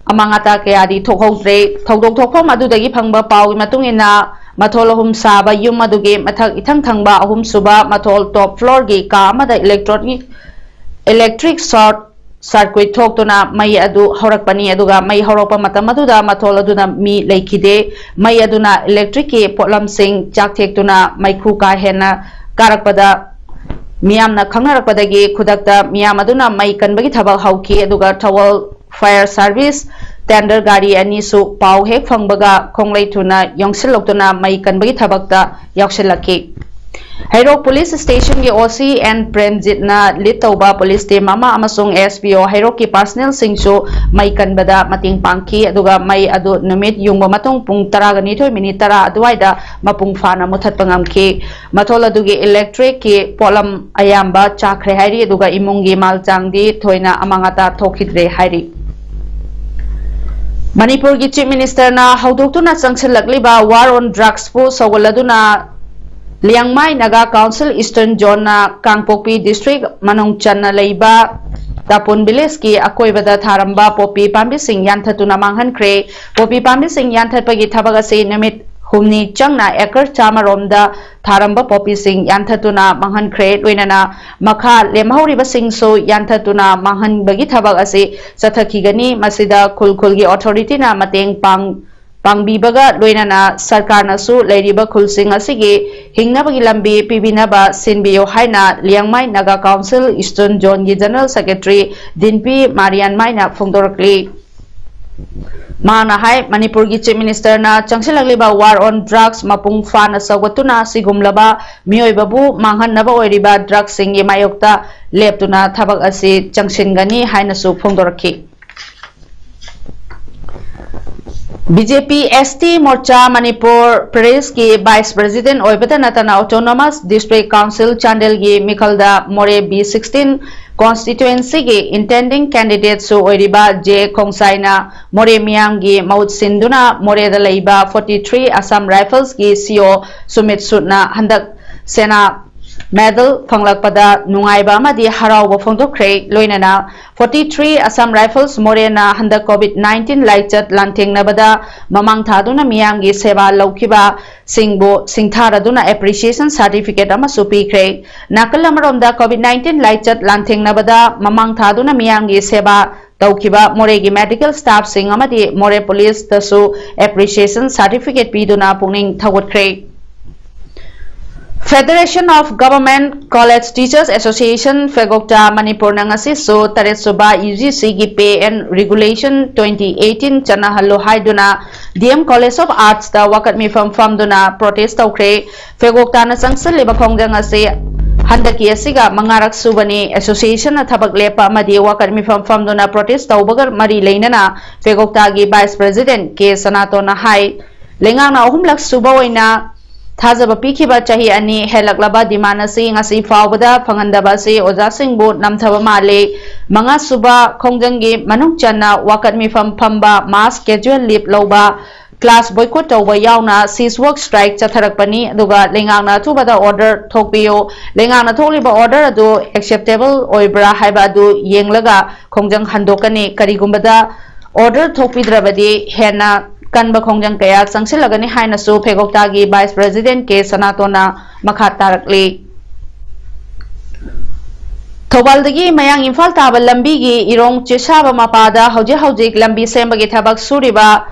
ꯑꯃꯥꯡ ꯑꯇꯥ ꯀꯌꯥꯗꯤ ꯊꯣꯛꯍꯧꯗ꯭ꯔꯦ꯫ ꯊꯧꯗꯣꯛ ꯊꯣꯛꯐꯝ ꯑꯗꯨꯗꯒꯤ ꯐꯪꯕ ꯄꯥꯎꯒꯤ ꯃꯇꯨꯡ ꯏꯟꯅ, ꯃꯊꯣꯜ ꯑꯍꯨꯝ ꯁꯥꯕ ꯌꯨꯝ ꯑꯗꯨꯒꯤ ꯃꯊꯛ ꯏꯊꯪ ꯊꯪꯕ ꯑꯍꯨꯝꯁꯨꯕ ꯃꯊꯣꯜ top floor ꯒꯤ ꯀꯥ ꯑꯃꯗ electronic, electric short circuit ꯊꯣꯛꯇꯨꯅ ꯃꯩ ꯑꯗꯨ ꯍꯧꯔꯛꯄꯅꯤ꯫ ꯑꯗꯨꯒ ꯃꯩ ꯍꯧꯔꯛꯄ ꯃꯇꯝ ꯑꯗꯨꯗ ꯃꯊꯣꯜ ꯑꯗꯨꯗ ꯃꯤ ꯂꯩꯈꯤꯗꯦ꯫ ꯃꯩ ꯑꯗꯨꯅ electric ꯀꯤ ꯄꯣꯠꯂꯝꯁꯤꯡ ꯆꯥꯛꯊꯦꯛꯇꯨꯅ ꯃꯩꯈꯨ ꯀꯥ ꯍꯦꯟꯅ ꯀꯥꯔꯛꯄꯗ ꯃꯤꯌꯥꯝꯅ ꯈꯪꯅꯔꯛꯄꯗꯒꯤ ꯈꯨꯗꯛꯇ ꯃꯤꯌꯥꯝ ꯑꯗꯨꯅ ꯃꯩ ꯀꯟꯕꯒꯤ ꯊꯕꯛ ꯍꯧꯈꯤ꯫ ꯑꯗꯨꯒ ꯊꯧꯕꯥꯜ Fire Service tender ꯒꯥꯔꯤ ꯑꯅꯤꯁꯨ ꯄꯥꯎ ꯍꯦꯛ ꯐꯪꯕꯒ ꯈꯣꯡꯂꯩ ꯊꯨꯅ ꯌꯧꯁꯤꯜꯂꯛꯇꯨꯅ ꯃꯩ ꯀꯟꯕꯒꯤ ꯊꯕꯛꯇ ꯌꯥꯎꯁꯤꯜꯂꯛꯈꯤ꯫ ꯍꯩꯔꯣꯛ ꯄꯨꯂꯤꯁ ꯁ꯭ꯇꯦꯁꯟꯒꯤ ꯑꯣ ꯁꯤ ꯑꯦꯟ ꯄ꯭ꯔꯦꯝꯖꯤꯠꯅ ꯂꯤꯗ ꯇꯧꯕ ꯄꯨꯂꯤꯁ ꯇꯤꯝ ꯑꯃ ꯑꯃꯁꯨꯡ ꯑꯦꯁ ꯄꯤ ꯑꯣ ꯍꯩꯔꯣꯛꯀꯤ ꯄꯥꯔꯁꯅꯦꯜꯁꯤꯡꯁꯨ ꯃꯩ ꯀꯟꯕꯗ ꯃꯇꯦꯡ ꯄꯥꯡꯈꯤ꯫ ꯑꯗꯨꯒ ꯃꯩ ꯑꯗꯨ ꯅꯨꯃꯤꯠ ꯌꯨꯡꯕ ꯃꯇꯨꯡ ꯄꯨꯡ ꯇꯔꯥꯒ ꯅꯤꯊꯣꯏ ꯃꯤꯅꯤꯠ ꯇꯔꯥ ꯑꯗꯨꯋꯥꯏꯗ ꯃꯄꯨꯡ ꯐꯥꯅ ꯃꯨꯊꯠꯄ ꯉꯝꯈꯤ꯫ ꯃꯊꯣꯜ ꯑꯗꯨꯒꯤ ꯏꯂꯦꯛꯇ꯭ꯔꯤꯛꯀꯤ ꯄꯣꯠꯂꯝ ꯑꯌꯥꯝꯕ ꯆꯥꯈ꯭ꯔꯦ ꯍꯥꯏꯔꯤ, ꯑꯗꯨꯒ ꯏꯃꯨꯡꯒꯤ ꯃꯥꯜꯆꯥꯡꯗꯤ ꯊꯣꯏꯅ ꯑꯃꯥꯡ ꯑꯇꯥ ꯊꯣꯛꯈꯤꯗ꯭ꯔꯦ ꯍꯥꯏꯔꯤ꯫ ꯃꯅꯤꯄꯨꯔꯒꯤ ꯆꯤꯐ ꯃꯤꯅꯤꯁꯇꯔꯅ ꯍꯧꯗꯣꯛꯇꯨꯅ ꯆꯪꯁꯤꯜꯂꯛꯂꯤꯕ ꯋꯥꯔ ꯑꯣꯟ ꯗ꯭ꯔꯒꯁꯄꯨ ꯁꯧꯒꯠꯂꯗꯨꯅ ꯂꯤꯌꯥꯡꯃꯥꯏ ꯅꯥꯒꯥ ꯀꯥꯎꯟꯁꯤꯜ ꯏꯁꯇꯔꯟ ꯖꯣꯟꯅ ꯀꯥꯡꯄꯣꯛꯄꯤ ꯗꯤꯁꯇ꯭ꯔꯤꯛ ꯃꯅꯨꯡ ꯆꯟꯅ ꯂꯩꯕ ꯇꯥꯄꯨꯟ ꯚꯤꯂꯦꯖꯀꯤ ꯑꯀꯣꯏꯕꯗ ꯊꯥꯔꯝꯕ ꯄꯣꯄꯤ ꯄꯥꯝꯕꯤꯁꯤꯡ ꯌꯥꯟꯊꯠꯇꯨꯅ ꯃꯥꯡꯍꯟꯈ꯭ꯔꯦ꯫ ꯄꯣꯄꯤ ꯄꯥꯝꯕꯤꯁꯤꯡ ꯌꯥꯟꯊꯠꯄꯒꯤ ꯊꯕꯛ ꯑꯁꯤ ꯅꯨꯃꯤꯠ ꯍꯨꯝꯅꯤ ꯆꯪꯅ ꯑꯦꯀꯔ ꯆꯥꯝꯃꯔꯣꯝꯗ ꯊꯥꯔꯝꯕ ꯄꯣꯄꯤꯁꯤꯡ ꯌꯥꯟꯊꯠꯇꯨꯅ ꯃꯥꯡꯍꯟꯈ꯭ꯔꯦ꯫ ꯂꯣꯏꯅꯅ ꯃꯈꯥ ꯂꯦꯝꯍꯧꯔꯤꯕꯁꯤꯡꯁꯨ ꯌꯥꯟꯊꯠꯇꯨꯅ ꯃꯥꯡꯍꯟꯕꯒꯤ ꯊꯕꯛ ꯑꯁꯤ ꯆꯠꯊꯈꯤꯒꯅꯤ꯫ ꯃꯁꯤꯗ ꯈꯨꯜ ꯈꯨꯜꯒꯤ ꯑꯣꯊꯣꯔꯤꯇꯤꯅ ꯃꯇꯦꯡ ꯄꯥꯡ ꯄꯥꯡꯕꯤꯕꯒ ꯂꯣꯏꯅꯅ ꯁꯔꯀꯥꯔꯅꯁꯨ ꯂꯩꯔꯤꯕ ꯈꯨꯜꯁꯤꯡ ꯑꯁꯤꯒꯤ ꯍꯤꯡꯅꯕꯒꯤ ꯂꯝꯕꯤ ꯄꯤꯕꯤꯅꯕ ꯁꯤꯟꯕꯤꯌꯨ ꯍꯥꯏꯅ ꯂꯤꯌꯥꯡꯃꯥꯏ ꯅꯥꯒꯥ ꯀꯥꯎꯟꯁꯤꯜ ꯏꯁꯇꯔꯟ ꯖꯣꯟꯒꯤ ꯖꯦꯅꯔꯦꯜ ꯁꯦꯀ꯭ꯔꯦꯇꯔꯤ ꯗꯤꯟꯄꯤ ꯃꯥꯔꯤꯌꯥꯟꯃꯥꯏꯅ ꯐꯣꯡꯗꯣꯔꯛꯂꯤ꯫ ꯃꯍꯥꯛꯅ ꯍꯥꯏ, ꯃꯅꯤꯄꯨꯔꯒꯤ ꯆꯤꯐ ꯃꯤꯅꯤꯁꯇꯔꯅ ꯆꯪꯁꯤꯜꯂꯛꯂꯤꯕ ꯋꯥꯔ ꯑꯣꯟ ꯗ꯭ꯔꯒꯁ ꯃꯄꯨꯡ ꯐꯥꯅ ꯁꯧꯒꯠꯇꯨꯅ ꯁꯤꯒꯨꯝꯂꯕ ꯃꯤꯑꯣꯏꯕꯕꯨ ꯃꯥꯡꯍꯟꯅꯕ ꯑꯣꯏꯔꯤꯕ ꯗ꯭ꯔꯒꯁꯤꯡꯒꯤ ꯃꯥꯌꯣꯛꯇ ꯂꯦꯞꯇꯨꯅ ꯊꯕꯛ ꯑꯁꯤ ꯆꯪꯁꯤꯟꯒꯅꯤ ꯍꯥꯏꯅꯁꯨ ꯐꯣꯡꯗꯣꯔꯛꯈꯤ꯫ B J P S T Morcha Manipur ꯄ꯭ꯔꯗꯦꯁꯀꯤ ꯚꯥꯏꯁ ꯄ꯭ꯔꯦꯁꯤꯗꯦꯟꯠ ꯑꯣꯏꯕꯇ ꯅꯠꯇꯅ ꯑꯣꯇꯣꯅꯣꯃꯁ ꯗꯤꯁꯇ꯭ꯔꯤꯛ ꯀꯥꯎꯟꯁꯤꯜ ꯆꯥꯟꯗꯦꯜꯒꯤ ꯃꯤꯈꯜꯗ ꯃꯣꯔꯦ ꯕꯤ ꯁꯤꯛꯁꯇꯤꯟ ꯀꯣꯟꯁꯇꯤꯇ꯭ꯋꯦꯟꯁꯤꯒꯤ ꯏꯟꯇꯦꯟꯗꯤꯡ ꯀꯦꯟꯗꯤꯗꯦꯠꯁꯨ ꯑꯣꯏꯔꯤꯕ ꯖꯦ ꯈꯣꯡꯁꯥꯏꯅ ꯃꯣꯔꯦ ꯃꯤꯌꯥꯝꯒꯤ ꯃꯍꯨꯠ ꯁꯤꯟꯗꯨꯅ ꯃꯣꯔꯦꯗ ꯂꯩꯕ ꯐꯣꯔꯇꯤ ꯊ꯭ꯔꯤ ꯑꯁꯥꯝ ꯔꯥꯏꯐꯜꯁꯀꯤ ꯁꯤ ꯑꯣ ꯁꯨꯃꯤꯠ ꯁꯨꯠꯅ ꯍꯟꯗꯛ ꯁꯦꯅꯥ ꯃꯦꯗꯜ ꯐꯪꯂꯛꯄꯗ ꯅꯨꯡꯉꯥꯏꯕ ꯑꯃꯗꯤ ꯍꯔꯥꯎꯕ ꯐꯣꯡꯗꯣꯛꯈ꯭ꯔꯦ꯫ ꯂꯣꯏꯅꯅ ꯐꯣꯔꯇꯤ ꯊ꯭ꯔꯤ ꯑꯁꯥꯝ ꯔꯥꯏꯐꯜꯁ ꯃꯣꯔꯦꯅ ꯍꯟꯗꯛ ꯀꯣꯚꯤꯗ ꯅꯥꯏꯟꯇꯤꯟ ꯂꯥꯏꯆꯠ ꯂꯥꯟꯊꯦꯡꯅꯕꯗ ꯃꯃꯥꯡ ꯊꯥꯗꯨꯅ ꯃꯤꯌꯥꯝꯒꯤ ꯁꯦꯕꯥ ꯂꯧꯈꯤꯕꯁꯤꯡꯕꯨ ꯁꯤꯡꯊꯥꯔꯗꯨꯅ ꯑꯦꯄ꯭ꯔꯤꯁꯤꯌꯦꯁꯟ ꯁꯥꯔꯇꯤꯐꯤꯀꯦꯠ ꯑꯃꯁꯨ ꯄꯤꯈ꯭ꯔꯦ꯫ ꯅꯥꯀꯜ ꯑꯃꯔꯣꯝꯗ ꯀꯣꯚꯤꯗ ꯅꯥꯏꯟꯇꯤꯟ ꯂꯥꯏꯆꯠ ꯂꯥꯟꯊꯦꯡꯅꯕꯗ ꯃꯃꯥꯡ ꯊꯥꯗꯨꯅ ꯃꯤꯌꯥꯝꯒꯤ ꯁꯦꯕꯥ ꯇꯧꯈꯤꯕ ꯃꯣꯔꯦꯒꯤ ꯃꯦꯗꯤꯀꯦꯜ ꯁ꯭ꯇꯥꯐꯁꯤꯡ ꯑꯃꯗꯤ ꯃꯣꯔꯦ ꯄꯨꯂꯤꯁꯇꯁꯨ ꯑꯦꯄ꯭ꯔꯤꯁꯤꯌꯦꯁꯟ ꯁꯥꯔꯇꯤꯐꯤꯀꯦꯠ ꯄꯤꯗꯨꯅ ꯄꯨꯛꯅꯤꯡ ꯊꯧꯒꯠꯈ꯭ꯔꯦ꯫ Federation of Government College Teachers Association, ꯐꯦꯒꯣꯛꯇꯥ ꯃꯅꯤꯄꯨꯔꯅ ꯉꯁꯤꯁꯨ ꯇꯔꯦꯠ ꯁꯨꯕ UGCꯒꯤ Pay and Regulation twenty eighteen ꯆꯠꯅꯍꯜꯂꯨ ꯍꯥꯏꯗꯨꯅ DM College of Artsꯇ ꯋꯥꯀꯠ ꯃꯤꯐꯝ ꯐꯝꯗꯨꯅ protest ꯇꯧꯈ꯭ꯔꯦ꯫ ꯐꯦꯒꯣꯛꯇꯥꯅ ꯆꯪꯁꯤꯜꯂꯤꯕ ꯈꯣꯡꯖꯪ ꯑꯁꯤ ꯍꯟꯗꯛꯀꯤ ꯑꯁꯤꯒ ꯃꯉꯥꯔꯛ ꯁꯨꯕꯅꯤ꯫ Associationꯅ ꯊꯕꯛ ꯂꯦꯞꯄ ꯑꯃꯗꯤ ꯋꯥꯀꯠ ꯃꯤꯐꯝ ꯐꯝꯗꯨꯅ protest ꯇꯧꯕꯒ ꯃꯔꯤ ꯂꯩꯅꯅ ꯐꯦꯒꯣꯛꯇꯥꯒꯤ Vice President K ꯁꯅꯥꯇꯣꯟꯅ ꯍꯥꯏ, ꯂꯩꯉꯥꯛꯅ ꯑꯍꯨꯝꯂꯛ ꯁꯨꯕ ꯑꯣꯏꯅ ꯊꯥꯖꯕ ꯄꯤꯈꯤꯕ ꯆꯍꯤ ꯑꯅꯤ ꯍꯦꯜꯂꯛꯂꯕ demand ꯑꯁꯤ ꯉꯁꯤ ꯐꯥꯎꯕꯗ ꯐꯪꯍꯟꯗꯕ ꯑꯁꯤ ꯑꯣꯖꯥꯁꯤꯡꯕꯨ ꯅꯝꯊꯕ ꯃꯥꯜꯂꯤ꯫ ꯃꯉꯥ ꯁꯨꯕ ꯈꯣꯡꯖꯪꯒꯤ ꯃꯅꯨꯡ ꯆꯟꯅ ꯋꯥꯀꯠ ꯃꯤꯐꯝ ꯐꯝꯕ, mass casual leave ꯂꯧꯕ, class boycott ꯇꯧꯕ ꯌꯥꯎꯅ cease work strike ꯆꯠꯊꯔꯛꯄꯅꯤ꯫ ꯑꯗꯨꯒ ꯂꯩꯉꯥꯛꯅ ꯑꯊꯨꯕꯗ order ꯊꯣꯛꯄꯤꯌꯨ, ꯂꯩꯉꯥꯛꯅ ꯊꯣꯛꯂꯤꯕ order ꯑꯗꯨ acceptable ꯑꯣꯏꯕ꯭ꯔꯥ ꯍꯥꯏꯕ ꯑꯗꯨ ꯌꯦꯡꯂꯒ ꯈꯣꯡꯖꯪ ꯍꯟꯗꯣꯛꯀꯅꯤ꯫ ꯀꯔꯤꯒꯨꯝꯕꯗ order ꯊꯣꯛꯄꯤꯗ꯭ꯔꯕꯗꯤ ꯍꯦꯟꯅ ꯀꯟꯕ ꯈꯣꯡꯖꯪ ꯀꯌꯥ ꯆꯪꯁꯤꯜꯂꯒꯅꯤ ꯍꯥꯏꯅꯁꯨ ꯐꯦꯒꯣꯛꯇꯥꯒꯤ Vice President K ꯁꯅꯥꯇꯣꯟꯅ ꯃꯈꯥ ꯇꯥꯔꯛꯂꯤ꯫ ꯊꯧꯕꯥꯜꯗꯒꯤ ꯃꯌꯥꯡ ꯏꯝꯐꯥꯜ ꯇꯥꯕ ꯂꯝꯕꯤꯒꯤ ꯏꯔꯣꯡ ꯆꯦꯁꯥꯕ ꯃꯄꯥꯗ ꯍꯧꯖꯤꯛ ꯍꯧꯖꯤꯛ ꯂꯝꯕꯤ ꯁꯦꯝꯕꯒꯤ ꯊꯕꯛ ꯁꯨꯔꯤꯕ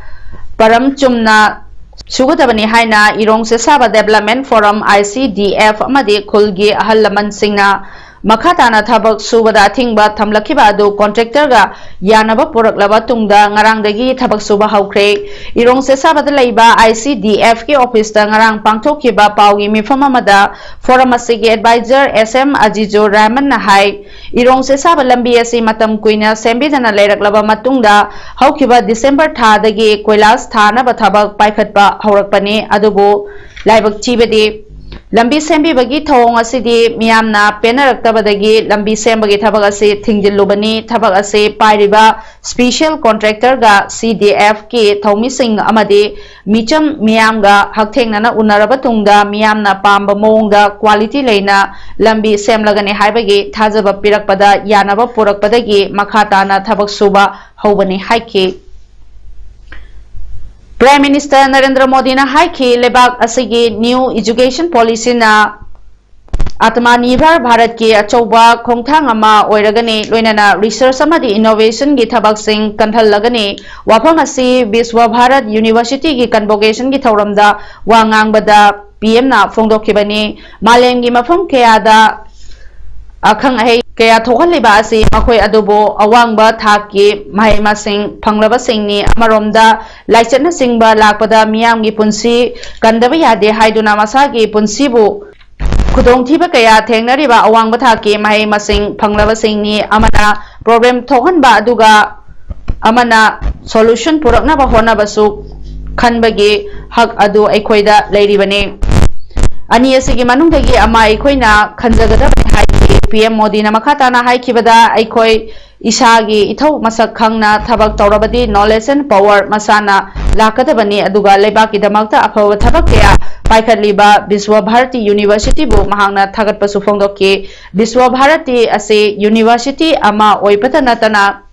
ꯄꯔꯝ ꯆꯨꯝꯅ ꯁꯨꯒꯗꯕꯅꯤ ꯍꯥꯏꯅ ꯏꯔꯣꯡ ꯆꯦꯁꯥꯕ Development Forum, ICDF, ꯑꯃꯗꯤ ꯈꯨꯜꯒꯤ ꯑꯍꯜ ꯂꯃꯟꯁꯤꯡꯅ ꯃꯈꯥ ꯇꯥꯅ ꯊꯕꯛ ꯁꯨꯕꯗ ꯑꯊꯤꯡꯕ ꯊꯝꯂꯛꯈꯤꯕ ꯑꯗꯨ contractorꯒ ꯌꯥꯅꯕ ꯄꯨꯔꯛꯂꯕ ꯇꯨꯡꯗ ꯉꯔꯥꯡꯗꯒꯤ ꯊꯕꯛ ꯁꯨꯕ ꯍꯧꯈ꯭ꯔꯦ꯫ ꯏꯔꯣꯡ ꯆꯦꯁꯥꯕꯗ ꯂꯩꯕ ICDFꯀꯤ officeꯇ ꯉꯔꯥꯡ ꯄꯥꯡꯊꯣꯛꯈꯤꯕ ꯄꯥꯎꯒꯤ ꯃꯤꯐꯝ ꯑꯃꯗ Forum ꯑꯁꯤꯒꯤ advisor SM ꯑꯖꯤꯖꯨꯔ ꯔꯍꯃꯟꯅ ꯍꯥꯏ, ꯏꯔꯣꯡ ꯆꯦꯁꯥꯕ ꯂꯝꯕꯤ ꯑꯁꯤ ꯃꯇꯝ ꯀꯨꯏꯅ ꯁꯦꯝꯕꯤꯗꯅ ꯂꯩꯔꯛꯂꯕ ꯃꯇꯨꯡꯗ ꯍꯧꯈꯤꯕ December ꯊꯥꯗꯒꯤ ꯀꯣꯏꯂꯥꯁ ꯊꯥꯅꯕ ꯊꯕꯛ ꯄꯥꯏꯈꯠꯄ ꯍꯧꯔꯛꯄꯅꯤ꯫ ꯑꯗꯨꯕꯨ ꯂꯥꯏꯕꯛ ꯊꯤꯕꯗꯤ ꯂꯝꯕꯤ ꯁꯦꯝꯕꯤꯕꯒꯤ ꯊꯧꯑꯣꯡ ꯑꯁꯤꯗꯤ ꯃꯤꯌꯥꯝꯅ ꯄꯦꯟꯅꯔꯛꯇꯕꯗꯒꯤ ꯂꯝꯕꯤ ꯁꯦꯝꯕꯒꯤ ꯊꯕꯛ ꯑꯁꯤ ꯊꯤꯡꯖꯤꯜꯂꯨꯕꯅꯤ꯫ ꯊꯕꯛ ꯑꯁꯤ ꯄꯥꯏꯔꯤꯕ special contractorꯒ CDFꯀꯤ ꯊꯧꯃꯤꯁꯤꯡ ꯑꯃꯗꯤ ꯃꯤꯆꯝ ꯃꯤꯌꯥꯝꯒ ꯍꯛꯊꯦꯡꯅꯅ ꯎꯅꯔꯕ ꯇꯨꯡꯗ ꯃꯤꯌꯥꯝꯅ ꯄꯥꯝꯕ ꯃꯑꯣꯡꯗ quality ꯂꯩꯅ ꯂꯝꯕꯤ ꯁꯦꯝꯂꯒꯅꯤ ꯍꯥꯏꯕꯒꯤ ꯊꯥꯖꯕ ꯄꯤꯔꯛꯄꯗ ꯌꯥꯅꯕ ꯄꯨꯔꯛꯄꯗꯒꯤ ꯃꯈꯥ ꯇꯥꯅ ꯊꯕꯛ ꯁꯨꯕ ꯍꯧꯕꯅꯤ ꯍꯥꯏꯈꯤ꯫ Prime Minister ꯅꯔꯦꯟꯗ꯭ꯔ ꯃꯣꯗꯤꯅ ꯍꯥꯏꯈꯤ, ꯂꯩꯕꯥꯛ ꯑꯁꯤꯒꯤ new education policyꯅ Atmanirbhar Bharatꯀꯤ ꯑꯆꯧꯕ ꯈꯣꯡꯊꯥꯡ ꯑꯃ ꯑꯣꯏꯔꯒꯅꯤ, ꯂꯣꯏꯅꯅ research ꯑꯃꯗꯤ innovationꯒꯤ ꯊꯕꯛꯁꯤꯡ ꯀꯟꯍꯜꯂꯒꯅꯤ꯫ ꯋꯥꯐꯝ ꯑꯁꯤ Vishwa Bharat Universityꯒꯤ convocationꯒꯤ ꯊꯧꯔꯝꯗ ꯋꯥ ꯉꯥꯡꯕꯗ ꯄꯤ ꯑꯦꯝꯅ ꯐꯣꯡꯗꯣꯛꯈꯤꯕꯅꯤ꯫ ꯃꯥꯂꯦꯝꯒꯤ ꯃꯐꯝ ꯀꯌꯥꯗ ꯑꯈꯪ ꯑꯍꯩ ꯀꯌꯥ ꯊꯣꯛꯍꯜꯂꯤꯕ ꯑꯁꯤ ꯃꯈꯣꯏ ꯑꯗꯨꯕꯨ ꯑꯋꯥꯡꯕ ꯊꯥꯛꯀꯤ ꯃꯍꯩ ꯃꯁꯤꯡ ꯐꯪꯂꯕꯁꯤꯡꯅꯤ꯫ ꯑꯃꯔꯣꯝꯗ ꯂꯥꯏꯆꯠꯅꯆꯤꯡꯕ ꯂꯥꯛꯄꯗ ꯃꯤꯌꯥꯝꯒꯤ ꯄꯨꯟꯁꯤ ꯀꯟꯗꯕ ꯌꯥꯗꯦ ꯍꯥꯏꯗꯨꯅ ꯃꯁꯥꯒꯤ ꯄꯨꯟꯁꯤꯕꯨ ꯈꯨꯗꯣꯡꯊꯤꯕ ꯀꯌꯥ ꯊꯦꯡꯅꯔꯤꯕ ꯑꯋꯥꯡꯕ ꯊꯥꯛꯀꯤ ꯃꯍꯩ ꯃꯁꯤꯡ ꯐꯪꯂꯕꯁꯤꯡꯅꯤ꯫ ꯑꯃꯅ problem ꯊꯣꯛꯍꯟꯕ ꯑꯗꯨꯒ ꯑꯃꯅ solution ꯄꯨꯔꯛꯅꯕ ꯍꯣꯠꯅꯕꯁꯨ ꯈꯟꯕꯒꯤ ꯍꯛ ꯑꯗꯨ ꯑꯩꯈꯣꯏꯗ ꯂꯩꯔꯤꯕꯅꯤ꯫ ꯑꯅꯤ ꯑꯁꯤꯒꯤ ꯃꯅꯨꯡꯗꯒꯤ ꯑꯃ ꯑꯩꯈꯣꯏꯅ ꯈꯟꯖꯒꯗꯕꯅꯤ ꯍꯥꯏꯈꯤ꯫ ꯄꯤ ꯑꯦꯝ ꯃꯣꯗꯤꯅ ꯃꯈꯥ ꯇꯥꯅ ꯍꯥꯏꯈꯤꯕꯗ, ꯑꯩꯈꯣꯏ ꯏꯁꯥꯒꯤ ꯏꯊꯧ ꯃꯁꯛ ꯈꯪꯅ ꯊꯕꯛ ꯇꯧꯔꯕꯗꯤ knowledge and power ꯃꯁꯥꯅ ꯂꯥꯛꯀꯗꯕꯅꯤ, ꯑꯗꯨꯒ ꯂꯩꯕꯥꯛꯀꯤꯗꯃꯛꯇ ꯑꯐꯕ ꯊꯕꯛ ꯀꯌꯥ ꯄꯥꯏꯈꯠꯂꯤꯕ ꯕꯤꯁ꯭ꯋ ꯚꯥꯔꯇꯤ ꯌꯨꯅꯤꯚꯔꯁꯤꯇꯤꯕꯨ ꯃꯍꯥꯛꯅ ꯊꯥꯒꯠꯄꯁꯨ ꯐꯣꯡꯗꯣꯛꯈꯤ꯫ ꯕꯤꯁ꯭ꯋ ꯚꯥꯔꯇꯤ ꯑꯁꯤ ꯌꯨꯅꯤꯚꯔꯁꯤꯇꯤ ꯑꯃ ꯑꯣꯏꯕꯇ ꯅꯠꯇꯅ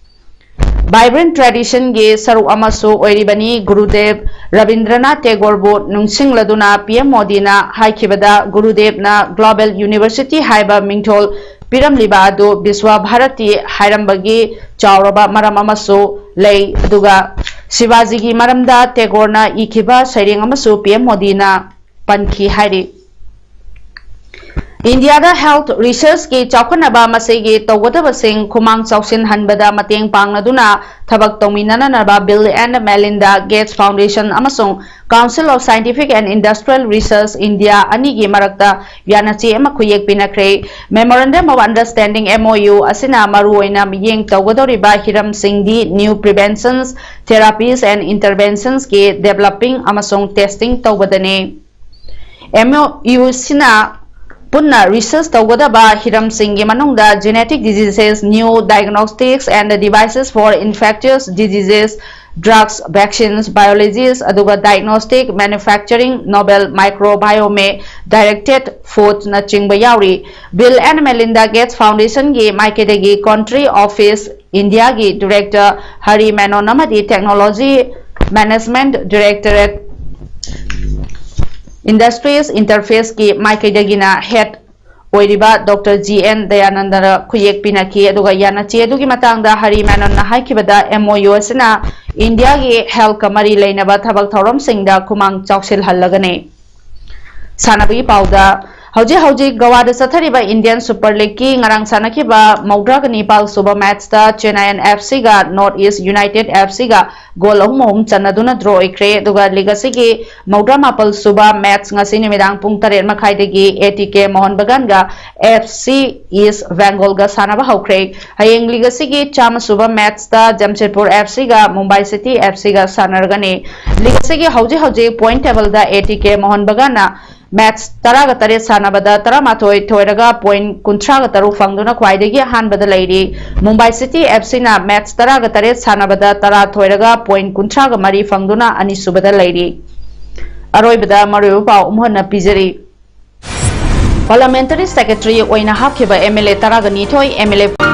vibrant traditionꯒꯤ ꯁꯔꯨꯛ ꯑꯃꯁꯨ ꯑꯣꯏꯔꯤꯕꯅꯤ꯫ ꯒꯨꯔꯨꯗꯦꯕ ꯔꯕꯤꯟꯗ꯭ꯔꯅꯥꯊ ꯇꯦꯒꯣꯔꯕꯨ ꯅꯨꯡꯁꯤꯡꯂꯗꯨꯅ ꯄꯤ ꯑꯦꯝ ꯃꯣꯗꯤꯅ ꯍꯥꯏꯈꯤꯕꯗ, ꯒꯨꯔꯨꯗꯦꯕꯅ global university ꯍꯥꯏꯕ ꯃꯤꯡꯊꯣꯜ ꯄꯤꯔꯝꯂꯤꯕ ꯑꯗꯨ ꯕꯤꯁ꯭ꯋ ꯚꯥꯔꯇꯤ ꯍꯥꯏꯔꯝꯕꯒꯤ ꯆꯥꯎꯔꯕ ꯃꯔꯝ ꯑꯃꯁꯨ ꯂꯩ꯫ ꯑꯗꯨꯒ ꯁꯤꯕꯥꯖꯤꯒꯤ ꯃꯔꯝꯗ ꯇꯦꯒꯣꯔꯅ ꯏꯈꯤꯕ ꯁꯩꯔꯦꯡ ꯑꯃꯁꯨ ꯄꯤ ꯑꯦꯝ ꯃꯣꯗꯤꯅ ꯄꯟꯈꯤ ꯍꯥꯏꯔꯤ꯫ ꯏꯟꯗꯤꯌꯥꯗ health researchꯀꯤ ꯆꯥꯎꯈꯠꯅꯕ ꯃꯁꯤꯒꯤ ꯇꯧꯒꯗꯕꯁꯤꯡ ꯈꯨꯃꯥꯡ ꯆꯥꯎꯁꯤꯟꯍꯟꯕꯗ ꯃꯇꯦꯡ ꯄꯥꯡꯅꯗꯨꯅ ꯊꯕꯛ ꯇꯧꯃꯤꯟꯅꯅꯅꯕ Bill and Melinda Gates Foundation ꯑꯃꯁꯨꯡ Council of Scientific and Industrial Research India ꯑꯅꯤꯒꯤ ꯃꯔꯛꯇ ꯌꯥꯅꯆꯦ ꯑꯃ ꯈꯨꯌꯦꯛ ꯄꯤꯅꯈ꯭ꯔꯦ꯫ Memorandum of Understanding, M O U, ꯑꯁꯤꯅ ꯃꯔꯨꯑꯣꯏꯅ ꯃꯤꯠꯌꯦꯡ ꯇꯧꯒꯗꯧꯔꯤꯕ ꯍꯤꯔꯝꯁꯤꯡꯗꯤ new preventions, therapies and interventionsꯀꯤ developing ꯑꯃꯁꯨꯡ testing ꯇꯧꯕꯗꯅꯤ꯫ M O U ꯁꯤꯅ ꯄꯨꯟꯅ research ꯇꯧꯒꯗꯕ ꯍꯤꯔꯝꯁꯤꯡꯒꯤ ꯃꯅꯨꯡꯗ genetic diseases, new diagnostics and devices for infectious diseases, drugs, vaccines, biologics, ꯑꯗꯨꯒ diagnostic manufacturing, novel microbiome directed foodꯅꯆꯤꯡꯕ ꯌꯥꯎꯔꯤ꯫ Bill and Melinda Gates Foundationꯒꯤ ꯃꯥꯏꯀꯩꯗꯒꯤ country office Indiaꯒꯤ director Harry ꯃꯦꯅꯣꯟ ꯑꯃꯗꯤ technology management directorate Industries Interfaceꯀꯤ ꯃꯥꯏꯀꯩꯗꯒꯤꯅ head ꯑꯣꯏꯔꯤꯕ Doctor G N ꯗꯌꯥꯅꯟꯗꯅ ꯈꯨꯌꯦꯛ ꯄꯤꯅꯈꯤ꯫ ꯑꯗꯨꯒ ꯌꯥꯅꯆꯦ ꯑꯗꯨꯒꯤ ꯃꯇꯥꯡꯗ Harry ꯃꯦꯅꯣꯟꯅ ꯍꯥꯏꯈꯤꯕꯗ, M O U ꯑꯁꯤꯅ ꯏꯟꯗꯤꯌꯥꯒꯤ healthꯀ ꯃꯔꯤ ꯂꯩꯅꯕ ꯊꯕꯛ ꯊꯧꯔꯝꯁꯤꯡꯗ ꯈꯨꯃꯥꯡ ꯆꯥꯎꯁꯤꯜꯍꯜꯂꯒꯅꯤ꯫ ꯁꯥꯟꯅꯕꯒꯤ ꯄꯥꯎꯗ, ꯍꯧꯖꯤꯛ ꯍꯧꯖꯤꯛ ꯒꯋꯥꯗ ꯆꯠꯊꯔꯤꯕ Indian Super Leagueꯀꯤ ꯉꯔꯥꯡ ꯁꯥꯟꯅꯈꯤꯕ ꯃꯧꯗ꯭ꯔꯥꯒ ꯅꯤꯄꯥꯜ ꯁꯨꯕ matchꯇ Chennaiyin FCꯒ North East United FCꯒ goal ꯑꯍꯨꯝ ꯑꯍꯨꯝ ꯆꯟꯅꯗꯨꯅ draw ꯑꯣꯏꯈ꯭ꯔꯦ꯫ ꯑꯗꯨꯒ league ꯑꯁꯤꯒꯤ ꯃꯧꯗ꯭ꯔꯥ ꯃꯥꯄꯜ ꯁꯨꯕ match ꯉꯁꯤ ꯅꯨꯃꯤꯗꯥꯡ ꯄꯨꯡ ꯇꯔꯦꯠ ꯃꯈꯥꯏꯗꯒꯤ ATK Mohun Baganꯒ FC East Bengalꯒ ꯁꯥꯟꯅꯕ ꯍꯧꯈ꯭ꯔꯦ꯫ ꯍꯌꯦꯡ league ꯑꯁꯤꯒꯤ ꯆꯥꯝꯃ ꯁꯨꯕ matchꯇ Jamshedpur FCꯒ Mumbai City FCꯒ ꯁꯥꯟꯅꯔꯒꯅꯤ꯫ League ꯑꯁꯤꯒꯤ ꯍꯧꯖꯤꯛ ꯍꯧꯖꯤꯛ point tableꯗ ATK Mohun Baganꯅ match ꯇꯔꯥꯒ ꯇꯔꯦꯠ ꯁꯥꯟꯅꯕꯗ ꯇꯔꯥꯃꯥꯊꯣꯏ ꯊꯣꯏꯔꯒ point ꯀꯨꯟꯊ꯭ꯔꯥꯒ ꯇꯔꯨꯛ ꯐꯪꯗꯨꯅ ꯈ꯭ꯋꯥꯏꯗꯒꯤ ꯑꯍꯥꯟꯕꯗ ꯂꯩꯔꯤ꯫ Mumbai City FCꯅ match ꯇꯔꯥꯒ ꯇꯔꯦꯠ ꯁꯥꯟꯅꯕꯗ ꯇꯔꯥ ꯊꯣꯏꯔꯒ point ꯀꯨꯟꯊ꯭ꯔꯥꯒ ꯃꯔꯤ ꯐꯪꯗꯨꯅ ꯑꯅꯤꯁꯨꯕꯗ ꯂꯩꯔꯤ꯫ ꯑꯔꯣꯏꯕꯗ ꯃꯔꯨꯑꯣꯏꯕ ꯄꯥꯎ ꯑꯃꯨꯛ ꯍꯟꯅ ꯄꯤꯖꯔꯤ꯫ Parliamentary Secretary ꯑꯣꯏꯅ ꯍꯥꯞꯈꯤꯕ MLA ꯇꯔꯥꯒ ꯅꯤꯊꯣꯏ, MLA